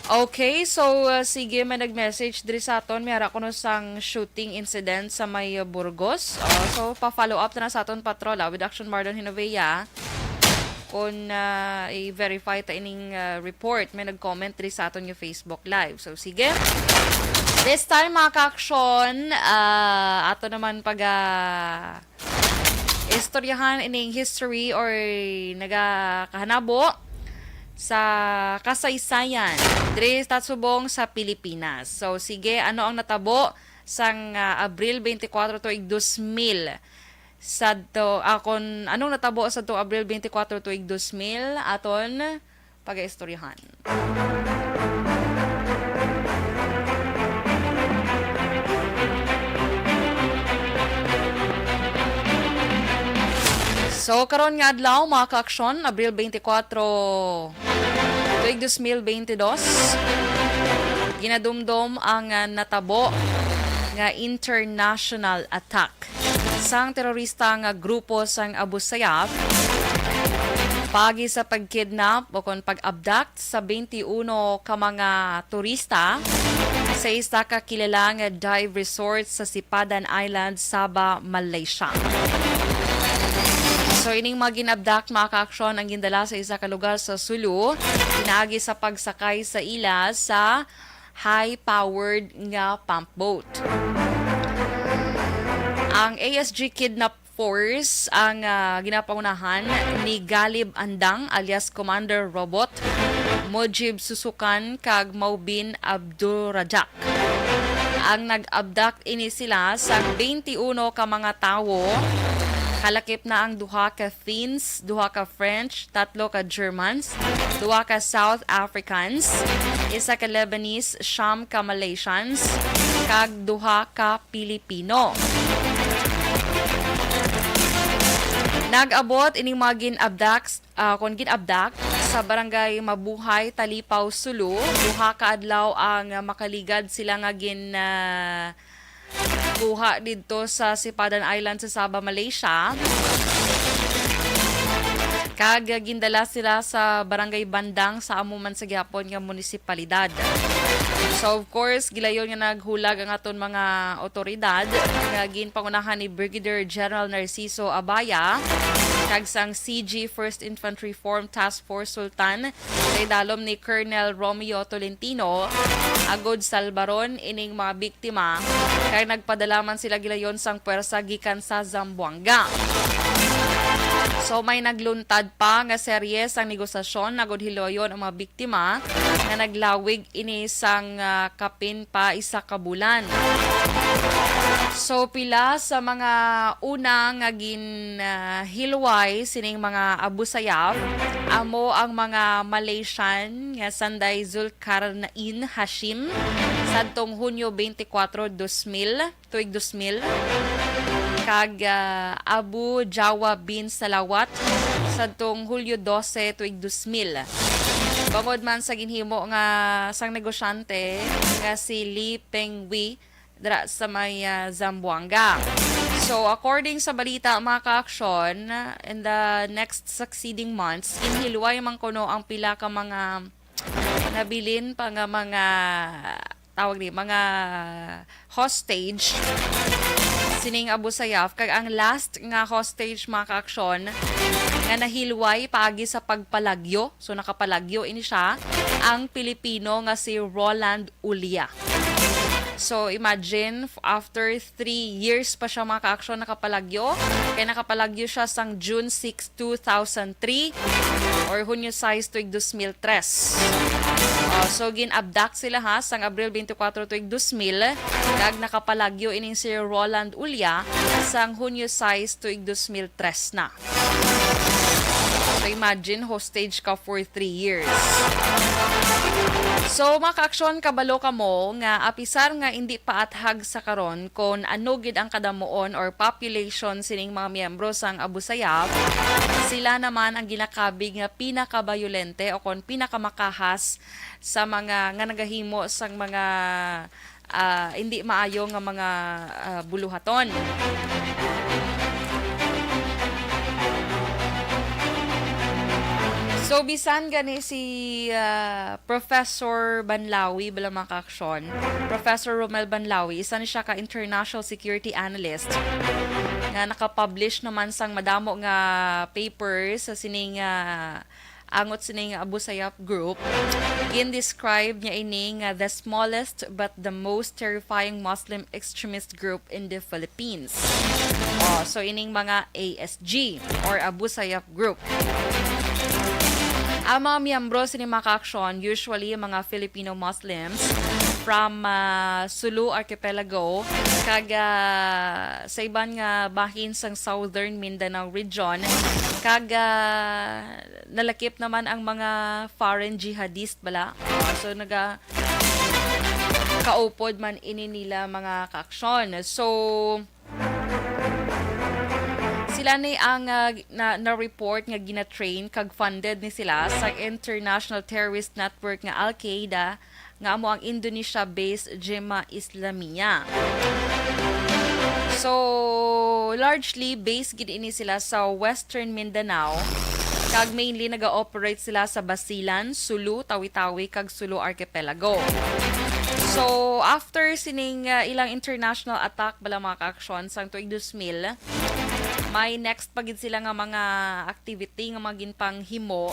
Okay, so, uh, sige, may nag-message diri sa aton. May ara kuno sang shooting incident sa may, uh, Burgos. Uh, so, pa-follow up na sa aton patrol, ah, with Action Mardon Hinovea. Kung, uh, i-verify ta ining, uh, report, may nag-comment diri sa aton nga Facebook Live. So, sige. This time, mga ka-aksyon, uh, ato naman pag, uh, istoryahan ining history or nagakahanabo sa kasaysayan diri sa subong sa Pilipinas. So, sige, ano ang natabo sang, ah, Abril twenty-four tuig dos mil? Sadto, ah, kon anong natabo sadto Abril twenty-four tuig dos mil, aton pagaistoryahan. So, karon nga adlaw, mga ka-aksyon, Abril twenty-four, tuig dos mil twenty-dos, ginadumdom ang, ah, natabo nga international attack sang terorista nga grupo sang Abu Sayyaf paagi sa pag-kidnap o kon pag-abduct sa twenty-uno ka mga turista sa isa ka kilala nga dive resort sa Sipadan Island, Sabah, Malaysia. So, ining mga gin-abduct, mga ka-aksyon, ang gindala sa isa ka lugar sa Sulu, pinaagi sa pagsakay sa ila sa high-powered nga pump boat. Ang A S G Kidnap Force ang, ah, ginapangunahan ni Galib Andang alias Commander Robot, Mujib Susukan, kag Maubin Abdurajak. Ang nag-abduct ini sila sa twenty-uno ka mga tawo, kalakip na ang duha ka Finns, duha ka French, tatlo ka Germans, duha ka South Africans, isa ka Lebanese, siyam ka Malaysians, kag duha ka Pilipino. Nag-abot ining mga gin-abduct, ah, kon gin-abduct sa Barangay Mabuhay, Talipaw, Sulu. Duha ka adlaw ang makaligad sila nga gin, ah, kuha didto sa Sipadan Island sa Sabah, Malaysia. Kag gindala sila sa Barangay Bandang sa amo man sa gihapon nga munisipalidad. So, of course, gilayon nga naghulag ang aton mga otoridad nga ginpangunahan ni Brigadier General Narciso Abaya kag sang C G First Infantry Form Task Force Sultan sa idalom ni Colonel Romeo Tolentino, agod salbaron ining mga biktima, kay nagpadala man sila gilayon sang pwersa gikan sa Zamboanga. So, may nagluntad pa nga serye sang negosasyon agud hiloyon ang mga biktima nga naglawig ini sang, ah, kapin pa isa ka bulan. So, pila sa mga una nga gin, ah, hilway sining mga Abu Sayyaf amo ang mga Malaysian nga sanday Zulkarnain Hashim sadtong Hunyo twenty-four, dos mil, tuig dos mil, kag, ah, Abu Jawa bin Salawat sadtong Hulyo dose, tuig dos mil. Bangod man sa ginhimo nga sang negosyante nga si Li Pengwi dira sa may, ah, Zamboanga. So, according sa balita, mga ka-aksyon, in the next succeeding months, ginhilway man kuno ang pila ka mga nabilin pa nga mga, tawag ni, mga hostage sining Abu Sayyaf, kag ang last nga hostage, mga ka-aksyon, nga nahilway paagi sa pagpalagyo, so nakapalagyo ini siya, ang Pilipino nga si Roland Ulia. So, imagine, f-, after three years pa siya, mga ka-aksyon, nakapalagyo. Kay nakapalagyo siya sang June six, two thousand three, or Hunyo sais, tuig dos mil tres. Oh, so, gin-abduct sila, ha, sang Abril twenty-four, tuig dos mil, kag nakapalagyo ining si Roland Ulia sang Hunyo sais, tuig dos mil tres na. So, imagine, hostage ka for three years. So, mga ka-aksyon, kabalo kamo nga apisar nga indi pa athag sa karon kon ano gid ang kadamuon or population sining mga miyembro sang Abu Sayyaf, sila naman ang ginakabig nga pinakabayolente o kon pinakamakahas sa mga nga nagahimo sang mga, ah, hindi maayo nga mga, ah, buluhaton. So, bisan gani si, ah, Professor Banlawi, bala, mga ka-aksyon, Professor Romel Banlawi, isa ni siya ka international security analyst nga nakapublish naman sang madamo nga papers sa sining, ah, angot sining Abu Sayyaf group, gin-describe niya ini nga the smallest but the most terrifying Muslim extremist group in the Philippines. Oh, so ining mga A S G or Abu Sayyaf group. Ang mga miyembro sini, mga ka-aksyon, usually mga Filipino Muslims from, ah, Sulu Archipelago kag, ah, sa iban nga bahin sang Southern Mindanao region, kag, ah, nalakip naman ang mga foreign jihadist bala. Ah, so, naga-, kaupod man ini nila, mga ka-aksyon. So, sila ni ang, ah, na, na-report nga gina-train kag funded ni sila sa international terrorist network nga Al-Qaeda, nga amo ang Indonesia-based Jemaah Islamiyah. So, largely based gid ini sila sa Western Mindanao, kag mainly naga-operate sila sa Basilan, Sulu, Tawi-Tawi, kag Sulu Archipelago. So, after sining, uh, ilang international attack bala, mga ka-aksyon, sang tuig dos mil, may next pa gid sila nga mga activity nga mga ginpanghimo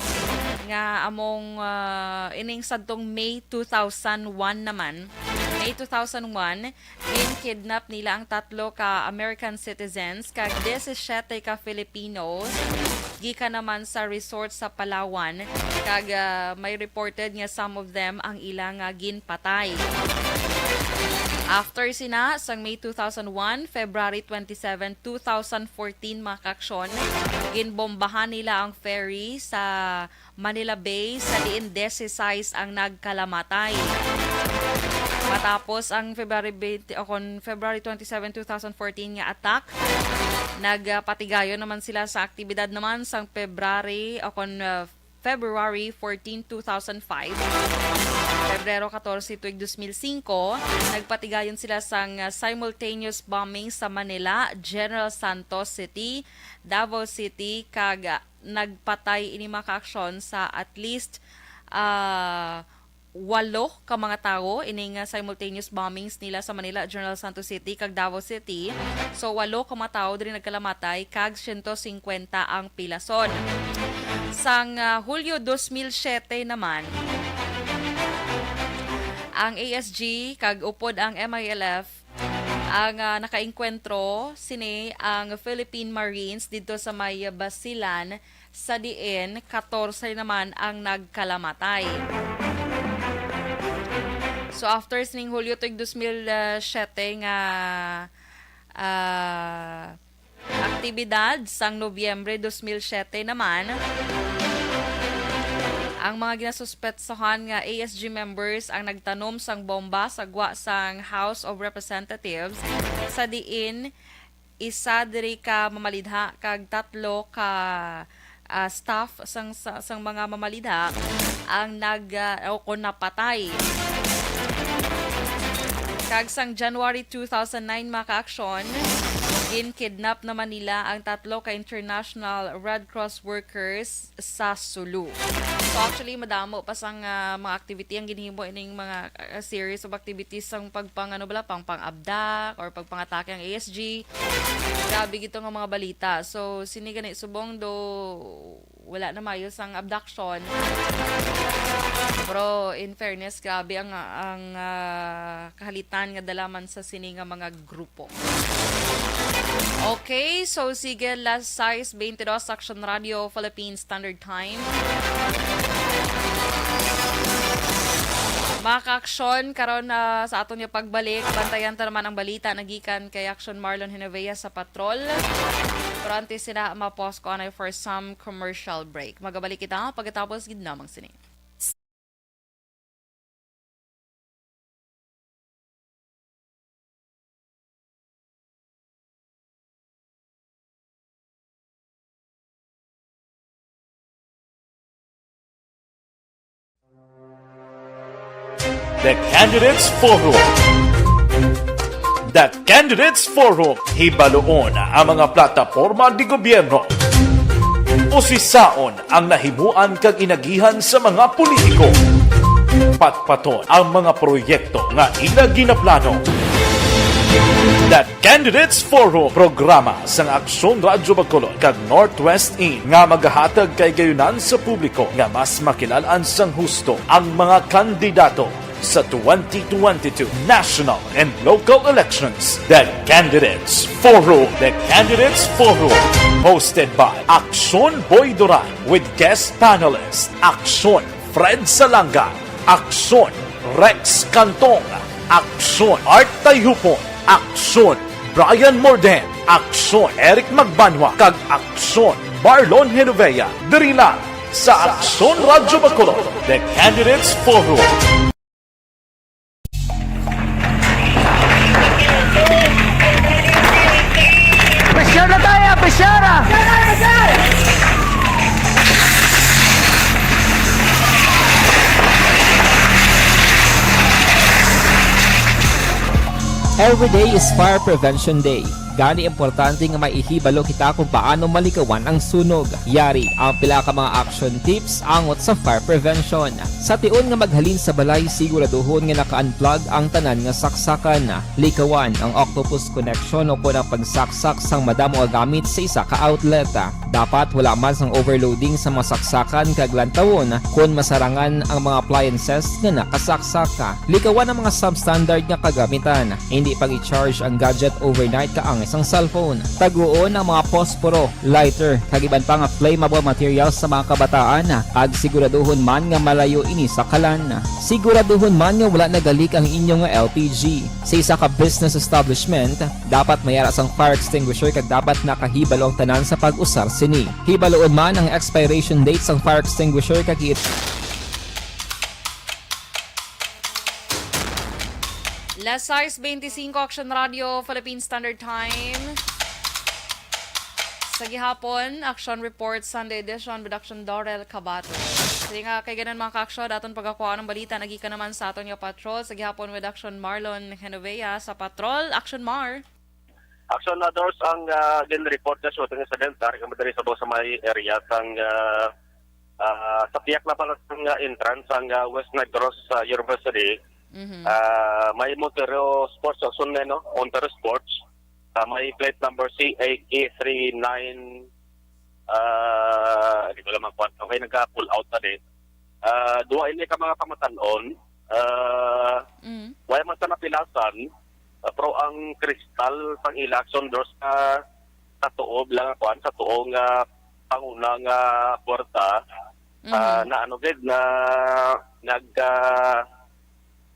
nga among, uh, ining sadtong May two thousand one naman. May two thousand one, gin-kidnap nila ang tatlo ka American citizens kag disisiete ka Filipinos gikan naman sa resort sa Palawan, kag, ah, may reported nga some of them ang ila nga ginpatay. After sina, sang May two thousand one, February twenty-seven, two thousand fourteen, mga ka-aksyon, ginbombahan nila ang ferry sa Manila Bay, sa diin disisiete ang nagkalamatay. Matapos ang February twenty, o kon February twenty-seven, two thousand fourteen nga attack, nagpatigayon naman sila sa aktibidad naman sang February, o kon, uh, February fourteen, two thousand five. Febrero catorce, tuig dos mil singko, nagpatigayon sila sang, uh, simultaneous bombing sa Manila, General Santos City, Davao City, kag, uh, nagpatay ini mga kaaksyon sa at least, ah, walo ka mga tawo ining, ah, simultaneous bombings nila sa Manila, General Santos City, kag Davao City. So, walo ka mga tawo diri nagkalamatay, kag siyento singkwenta ang pilason. Sang, ah, Hulyo dos mil siyete naman, ang A S G kag upod ang M I L F Ang, ah, nakaengkwentro sini ang Philippine Marines didto sa may Basilan, sa diin katorse naman ang nagkalamatay. So, after sining Hulyo tuig dos mil siyete nga, ah, aktibidad, sang Nobyembre dos mil siyete naman, ang mga ginasuspetsahan nga A S G members ang nagtanom sang bomba sa gwa sang House of Representatives, sa diin isa diri ka mamalidha kag tatlo ka, ah, staff sang, sa, sang mga mamalidha ang nag, ah, o kon napatay. Kag sang January two thousand nine, mga kaaksyon, gin-kidnap naman nila ang tatlo ka International Red Cross workers sa Sulu. So, actually, madamo pa sang, ah, mga activity ang ginhimo ining mga, ah, series of activities sang pagpang-, ano bala, pang, pang-abdak or pagpangatake ang A S G. Grabe gito nga mga balita. So, sini gani subong do wala na maayo sang abduction. Pero in fairness, grabe ang, ang, ah, kahalitan nga dala man sa sini nga mga grupo. Okay, so sige, las sais beintidos, Aksyon Radio Philippine Standard Time. Mga kaaksyon, karon na sa aton nga pagbalik, bantayan ta naman ang balita nagikan kay Aksyon Marlon Genovea sa Patrol. Pero antes sila, ma-pause ko anay for some commercial break. Magabalik kita pagkatapos gid namang sini. The Candidates Forum. The Candidates Forum. Hibaluon ang mga plataporma de gobyerno. Usisaon ang nahimuan kag inagihan sa mga politiko. Patpaton ang mga proyekto nga ila ginaplano. The Candidates Forum, programa sang Aksyon Radyo Bacolod kag Northwest Inn nga magahatag kay gayunan sa publiko nga mas makilal-an sang husto ang mga kandidato sa twenty twenty-two national and local elections. The Candidates Forum. The Candidates Forum, hosted by Aksyon Boy Duran with guest panelist Aksyon Fred Salanga, Aksyon Rex Cantong, Aksyon Art Tayhupon, Aksyon Brian Morden, Aksyon Eric Magbanwa, kag Aksyon Marlon Genovea. Diri lang sa Aksyon Radyo Bacolod, The Candidates Forum. Pressure na tayo, pressure na! Every day is Fire Prevention Day. Gani, importante nga may ihibalo kita kung paano malikawan ang sunog. Yari ang pila ka mga action tips angot sa fire prevention. Sa tion nga maghalin sa balay, siguraduhon nga naka-unplug ang tanan nga saksakan. Likawan ang octopus connection o kon ang pagsaksak sang madamo nga gamit sa isa ka outlet. Dapat wala man sang overloading sa mga saksakan kag lantawon kon masarangan ang mga appliances nga nakasaksak. Likawan ang mga substandard nga kagamitan. Hindi pag-i-charge ang gadget overnight kaangay sang cellphone. Taguon ang mga posporo, lighter, kag iban pa nga flammable materials sa mga kabataan, kag siguraduhon man nga malayo ini sa kalan. Siguraduhon man nga wala nagalik ang inyo nga L P G. Sa isa ka business establishment, dapat may ara sang fire extinguisher kag dapat nakahibalo ang tanan sa pag-usar sini. Hibaluon man ang expiration date sang fire extinguisher kag i- Las sais beintisinko, Action Radio, Philippine Standard Time. Sa gihapon, Action Report, Sunday Edition, with Action Dorel Cabato. Sige nga, kay ganan, mga ka-aksyon, aton pagakuha ng balita, nagika naman sa aton nga patrol. Sa gihapon, with Action Marlon Genovea sa patrol. Action Mar. Action, uh, Dors, ang, uh, gin-report nga shooting incident, ah, nga madali sa, sa may area sang, uh, uh, sa piyak na pala sang, uh, entrance sang, uh, West Negros, uh, University. Mhm. Ah, may Montero Sports, Action, eh, no? Montero Sports. Ah, may plate number C A K three nine, ah, di ko lang magkuwan. Okay, nagka-pull out na din. Ah, duwa ini ka mga pamatanon. Ah, Mm. Wala man sa napilasan. Pero ang kristal sang ila action doors sa, sa tuo lang, kuan, sa tuo nga panguna nga puwerta, ah, Mhm. na ano gid, na nag, ah,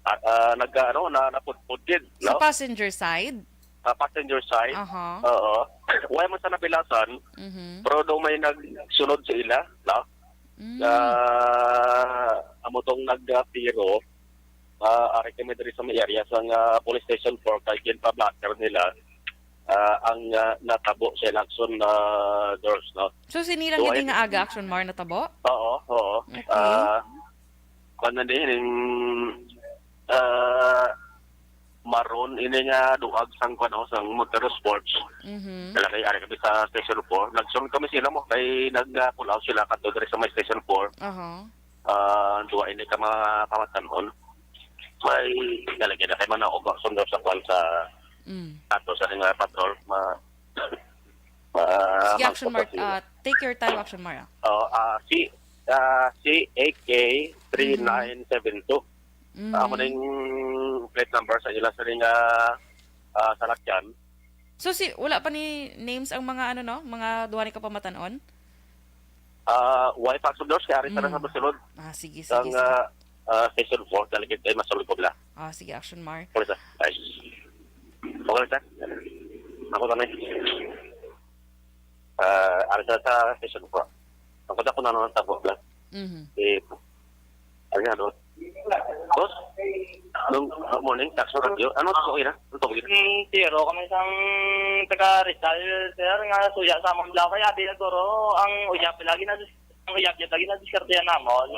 ah, ah, nag, ah, ano, na napudpod gid, Sa no? Passenger side? Sa passenger side. Aha. Oo. Wala man sa napilasan, Mhm. pero daw may nagsunod sa ila, no? Mm. Ah, amo tong nagtiro, ah, ari kami diri sa may area sang, ah, Police Station four, kay ginpa-blotter nila, ah, ang, ah, natabo sa Lacson, ah, doors, no? So, sini lang So, gid I- nga aga, Action Mar, natabo? Oo, oo. Okay. Ah, kuwan na din, yung, ah, maroon ini nga duag sang, kuwan, oh, sang Montero Sports. Mhm. Lalaki, ari kami sa Station four. Nagsunod kami sila mo, kay nag-, ah, pull out sila kadto diri sa may Station four. Aha. Ah, duwa ini ka mga kamatanon. May lalaki na kay manaog ang sundor sa kwan sa Mm. ato sa nga patrol. Ma, ma, Sige, Action Mar. mangkot sila. Ah, take your time, Action Mar. Ah. Oh, ah, si, ah, C A K three nine seven two. Mm. Amo na yung plate number sa ila sa nga, ah, salakyan. So, si, wala pa ni names ang mga, ano, no? Mga duha ni kapamatanon? Ah, why pa sundor si Ari sa Mm. sa masulod? Ah, sige, sige, Ang, sige. ah, ah, Station four, talaga ay masulod ko bla. Ah, sige, Action Mar. Police, ah. Ay. Okay, sir. Ako kami. Ah, ari sa, sa Station four. Ang kanta ko na naman tabo lang. Mhm. Eh, ano nga doon? Boss? Nung, ah, morning, tax mo radyo. Ano, okay na? Ano tawag yun? Hmm, zero kami sang taga Rizal, sir, nga suya sa among block. Kaya di siguro ang uyab lagi na, ang uyab niya lagi na diskarte yan namon.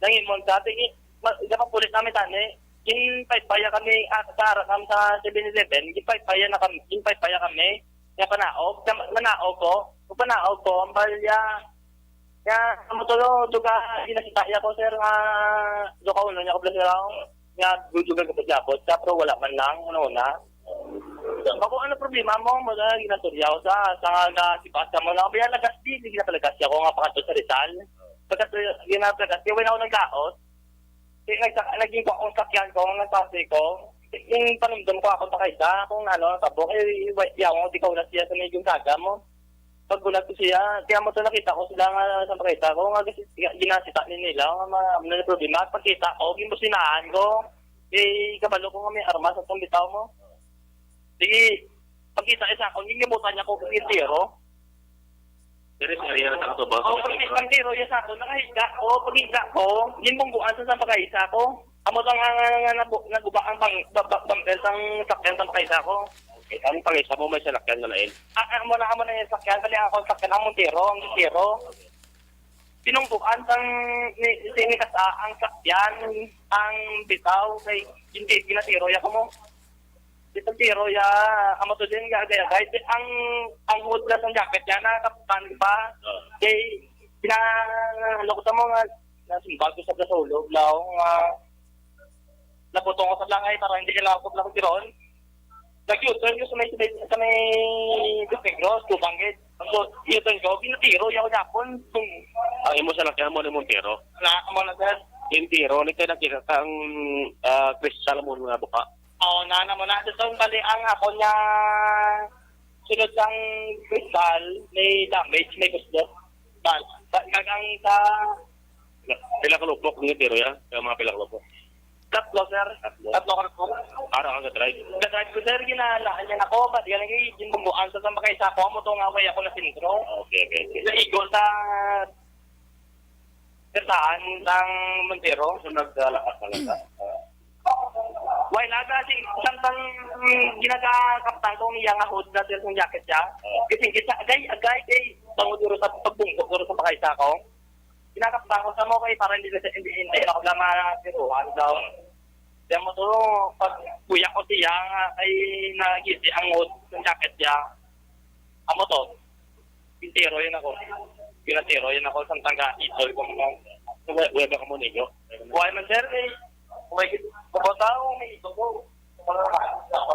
Nangimon sa ating, ma-, isa pang pulis namin tani, yung paipaya kami, ah, sa harap namin sa seven eleven, yung paipaya na kami, yung paipaya kami, nga panaog, sa, nanaog ko, kung panaog ko, ang balya, nga, amo to, duga, ginasitaya ko, sir, nga, duga, uno niya ko, sir, nga, duga, duga, duga, sa, pero wala man lang, ano na. Bako, ano problema mo? Mo na, ginaturyaw sa, sa nga, si Pasa mo na, kaya lagas, di, di, ginapalagas siya ko, nga, pakato sa Rizal. Pagkato, ginapalagas, kaya wala ako nagkaot. Kaya nagsa-, naging ko akong sakyan ko, nagpasay ko. Yung panumdum ko, ako pakaisa, kung ano, ang tabo, kaya, yaw, di ka ulat siya sa medyo saga mo. Pagbulag ko siya, kaya mo to nakita ko sila nga sa pakita ko, nga gis-, ginasita ni nila, nga mga, ano na problema. Pagkita ko, gimbusinahan ko, eh, kabalo ko nga may armas at bitaw mo. Sige, pagkita isa ko, gingimutan niya ko, gintiro. Diri sa area na sa ato ba? O, pag, pagtiro niya sa ako, nakahiga ko, paghiga ko, ginbungguan sa sa pagkaisa ko. Amo lang nga, nga, nga nabu-, naguba ang bang, ba, ba, bangkel sang sakyan sang pagkaisa ko. Okay, ang pangisa mo may salakyan nga lain. Ah, ah, amo na, amo na yung sakyan, bali ako sakyan, ang Montero, ang Montero. Pinungguan sang ni, si, ni Kasa, ang sakyan, ang bitaw, kay hindi, ginatiro ya ko mo. Di pagtiro ya, amo to din, gagay-agay. Di, ang, ang hood na sang jacket niya, nakaptan pa. Ah. Kay, pina, ano ko sa mga, nasumbag ko sa, sa ulo, blaw, nga, naputong ko sa langay para hindi ka lang ako lang tiron. Nag-U-turn ko sa may, sa may, sa may Dos Negros, Tubang, eh. Ang U-turn ko, ginatiro, yaw niya ako. Boom. Ang imo salakyan mo ni Montero. Na, amo na, sir. Intiro, ni kay nakita ka ang, ah, kristal mo nga buka. Oo, na, na mo na. Ito, bali, ang ako niya, sunod sang kristal, may damage, may gusto. Bal, ba, kagang sa Pila ka lupok ang intiro ya? Kaya mga pila ka lupok? Tatlo, sir. Tatlo. Tatlo ka lupok. Para ka drive. Nag-drive ko, sir, ginalaan niya ako. Ba't yan ang ginbungguan sa sampakay sa ako? Amo to nga, way ako na sentro. Okay, okay, okay. Naigo sa sirtaan sang Montero. So, naglakas na lang ka. Why na kasi samtang, mm, ginagakaptan ko niya nga hood na, sir, kung jacket siya. Kasi kita, agay, agay, kay bango duro sa pagbunggo, duro sa pakay sa ako. Ginakaptan ko sa mo kay para hindi na siya, hindi, hindi ako lang matiruhan daw. Kaya mo to, pag kuya ko siya, nga, ay nagisi ang hood ng jacket siya. Amo to, intiro yun ako. Pinatiro yun ako, samtang ka, itol ko mo. Wala, wala ba ka mo ninyo? Why man, sir, eh? Why, kapag tao, may ito ko. Wala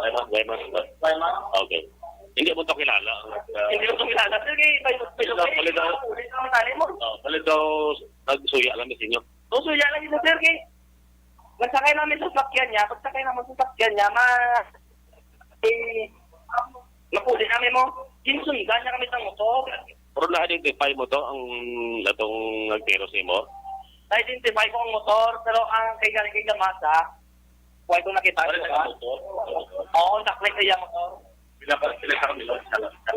man, wala man. Why man? Okay. Hindi mo to kilala. Hindi ko itong kilala, sir, eh. May, may, Wala, wala daw. Ulit naman tayo mo. Oh, wala daw nagsuya lang sa inyo. Uso, yan lang yun, sir, eh. Nagsakay namin sa sakyan niya. Pagsakay namin sa sakyan niya, ma-, Eh, napuli namin mo. Ginsundan niya kami sa motor. Pero na-identify mo to, ang atong nagtiro sa imo? Na-identify ko ang motor, pero ang kay galing kay Gamasa, wala ko nakita. Wala ko na ba? Motor? Oo, naklik sa iya motor. Pila pa sila sa kanila?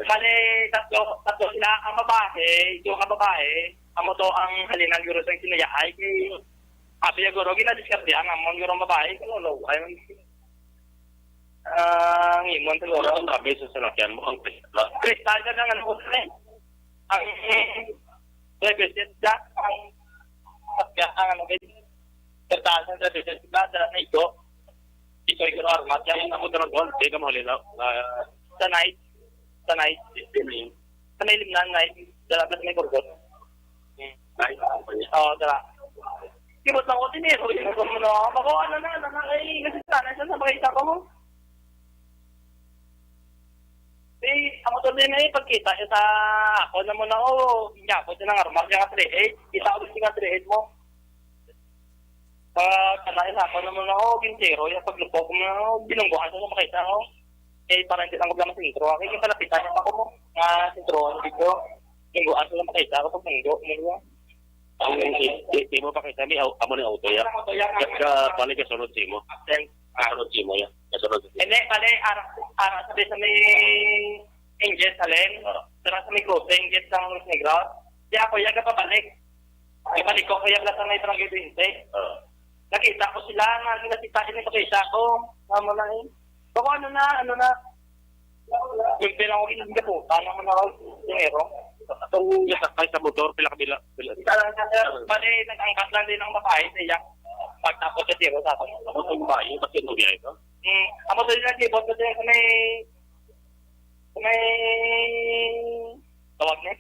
Bale, tatlo, tatlo sila. Ang babae, yung ang babae, amo to ang halinan guro sa sinayahay. Kay, abi ya guro, ginadiskartehan ang mga guro ang babae. Kalo, ay, ang imon siguro. Ano ang tabi sa salakyan mo? Ang kristal. Kristal ka ng ano ko sa eh. Ang driver's seat ka, ang sakya, ang ano, kristal sa driver's seat ka, dala na ito. Ito yung armas. Yan ang amo doon, di ka mahuli na. Ah, sa night, sa night, sa may limnan, night, dala na sa may burgot. Ay, oo, dala. Kibot lang ko, tiniro, yun ko mo na, bako, ano na, ano na, ay, kasi sana siya sa makita ko mo. Di, amo to din eh, pagkita siya sa ako na mo na, oh, niya, pwede nang armas niya ka three eight. Kita ko din nga three eight mo. Pag, ano, sa ako na mo na, oh, gintiro, yung paglupok mo na, oh, binungguan sa makita, oh. Eh, para hindi lang ko lang sentro. Kaya yung palapitan niya ako mo, nga sentro, dito. Binungguan sa makita, ako pag nanggo, mo na. Ang i-, i-, imo pa kay Sammy, aw-, amo ni auto ya. Ka, ka, balik ka sunod sa imo. Then, ah, sunod sa imo ya. Kasunod sa imo. Hindi, bali, ara, ara, sabi sa may Angel Salen, ah, tara sa may crossing, get sa Los Negros. Di ako, yaga pabalik. Ay, balik ko, kaya pala sa may Barangay twenty. Ah. Nakita ko sila, nga, nakita din, nakita ko. Tama na eh. Bako, ano na, ano na. Yung pinangulit ng gaputan naman ako, yung ero. Itong nasakay sa motor, pila ka bila, pila. Isa lang sa sir, bali, nag-angkas lang din ang babae sa iya. Pagtapos sa tiro sa akin. Ako sa babae, ba't yung nobya ito? Hmm, ako sa iya, kibot ko din sa may, sa may, tawag ni?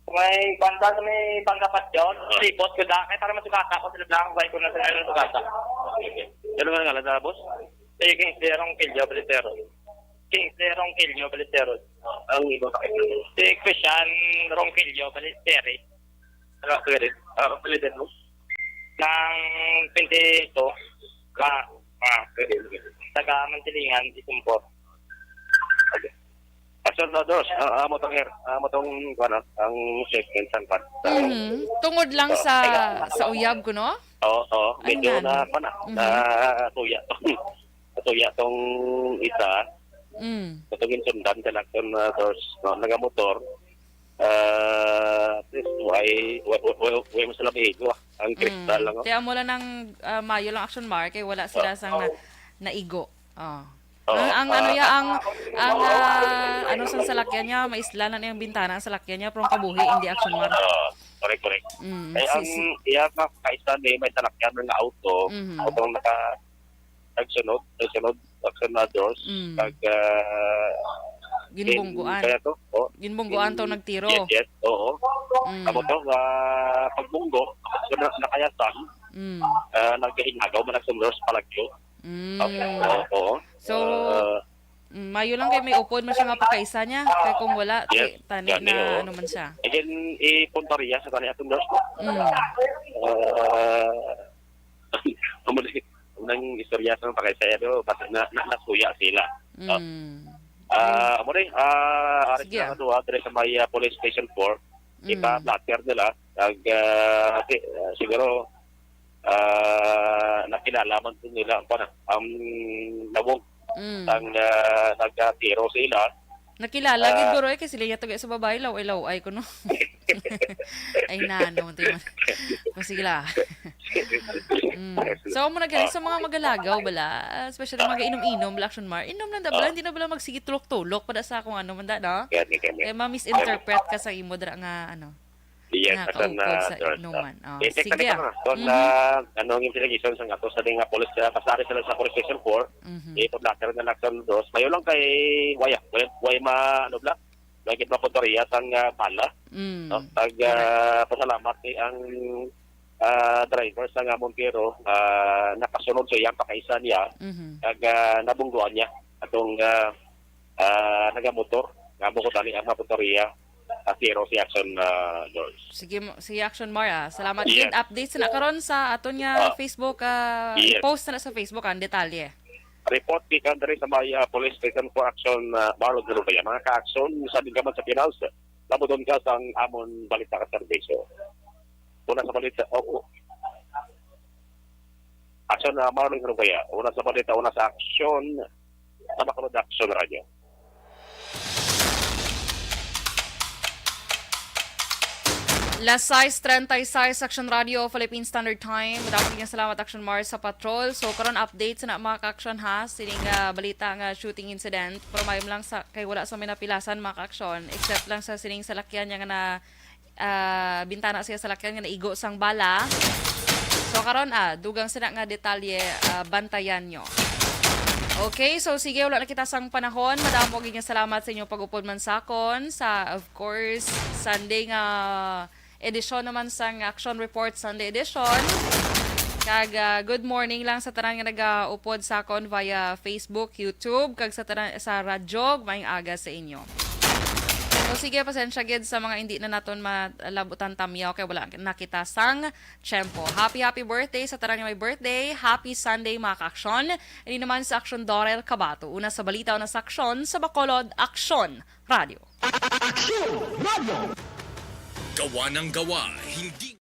Sa may banda, sa may bangga pa yun. Ah. Kibot ko da, kaya para masugata ko sila lang, why ko na sila sugata. Ano nga ngalan na, boss? Sige, sir, ang kilyo, bali, sir. Kingsley Ronquillo Ballesteros. Ang iba pa kayo? Si Christian Ronquillo Ballesteros. Ano, pwede? Ah, pwede mo? Ng twenty-two. Ah, ah, pwede, pwede. Taga Mantilingan, Isumpor. Okay. Action Brothers, ah, amo tong air, amo tong, ano, ang segment sang pan. Mhm. Tungod lang sa, sa uyab ko, no? Oo, oo. Medyo na, ano? Mhm. Na tuya. Katuya tong isa, mm, katong ginsundan sa Lacton, ah, Tours, no, nagamotor. Ah, at least, way, way, way, way mo sila maigo, ah. Ang kristal lang, oh. Kaya mo lang ng, ah, mayo lang action mark, kay wala sila sang na-, naigo. Oh. Oo. Ang, ang ano ya, ang, ang, ah, ano sang salakyan niya, maisla na niyang bintana ang salakyan niya, pero ang kabuhi, hindi action mark. Oo, correct, correct. Mm, ay, si, ang si iya nga kaisa ni may salakyan nga auto, mhm, auto nga naka-, nagsunod, nagsunod, nagsunod na doors, mm, kag, ah, ginbungguan. Kaya to, oh. Ginbungguan to, gin-, nagtiro. Yes, yes, oo. Mm. Amo to, ah, pagbunggo, so, na-, nakayasan, mm, ah, nagkahinagaw man nagsunod sa palagyo. Mm. Ah, oo, oo. So, ah, mm, mayo lang kay may upod man siya nga pakaisa niya. Kay kung wala, yes, kay tani gani, na oo, ano man siya. Again, ipuntarya sa tani atong nurse. Mm. Ah, amo ni, nang istorya sa mga pakaisaya do, basta na, na, nasuya sila. Ah, mm, ah, amo ni, ah, ari, sige, sila nga duha, dire sa may, ah, Police Station four. Mm. Ipa-blotter nila, nag, ah, si-, ah, siguro, ah, nakilala man to nila ang, kuwan, ang nawong, mm, ang, ah, nagkatiro sa ila. Nakilala gid, ah, guro, eh, kay sila yata sa babae, law-ay, law-ay ko, no? Ay, nano, man tayo. Sige la. Mm. So, amo na gani, ah, sa mga magalagaw bala, especially mga inom-inom, bala, action mar, inom lang da bala, ah, hindi na bala magsige tulok-tulok pa da sa kung ano man da, no? Gani, gani. Kaya ma-misinterpret ka sa imo dira nga, ano, yes, nga kaupod sa inuman. Oh, eh, sige, ah. Kung, mhm, ah, ano ang information sa ato sa nga police, ah, pasari sila sa Police Station four, mhm, eh, pag-blotter na lang sa dos, mayo lang kay waya, waya, waya ma-, ano bala, waya gid mapuntoriya sang, ah, bala. Mm, no? Pag, correct, ah, pasalamat kay ang, ah, driver sa nga Montero, ah, nakasunod sa iyang pakaisa niya, mhm, kag, ah, nabungguan niya atong, ah, ah, nagamotor, nga mo ko tali ang mapuntoriya. Ah, zero si Action, ah, George. Sige mo, sige, Action Mar, ah. Salamat. Yes. Gid update sa na karon sa aton nga, ah, Facebook, ah, yes, i-post na sa Facebook ang detalye. Report gikan diri sa may, ah, police station for action, ah, Marlon Rubaya. Mga ka-action sa Dinggaman sa Pinas, labudon ka sang amon balita ka serbisyo. Una sa balita, oh, oh. Action, ah, Marlon Rubaya. Una sa balita, una sa action, sa Bacolod Action Radio. Las sais treinta y seis, Action Radio, Philippine Standard Time. Madamo nga salamat, Action Mars, sa patrol. So, karon update sa na, mga ka-action, ha, sining, ah, balita nga shooting incident. Pero mayom lang sa, kay wala sa may napilasan, mga ka-action, except lang sa sining salakyan niya nga na, ah, bintana siya salakyan nga naigo sang bala. So, karon, ah, dugang sina nga detalye, ah, bantayan nyo. Okay, so sige, wala na kita sang panahon. Madamo gid nga salamat sa inyong pag-upod man sakon sa, of course, Sunday nga edisyon naman sang Action Report Sunday Edition. Kag, ah, good morning lang sa tanan nga nagaupod sakon via Facebook, YouTube, kag sa tanan sa radyo. Maayong aga sa inyo. So sige, pasensya gid sa mga hindi na naton malabutan tamyaw kay wala na kita sang tiyempo. Happy, happy birthday sa tanan nga may birthday. Happy Sunday, mga ka-aksyon. Ini naman sa Aksyon, Dorel Cabato. Una sa balita, una sa aksyon, sa Bacolod Aksyon Radio. Aksyon Radio! Gawa ng gawa, hindi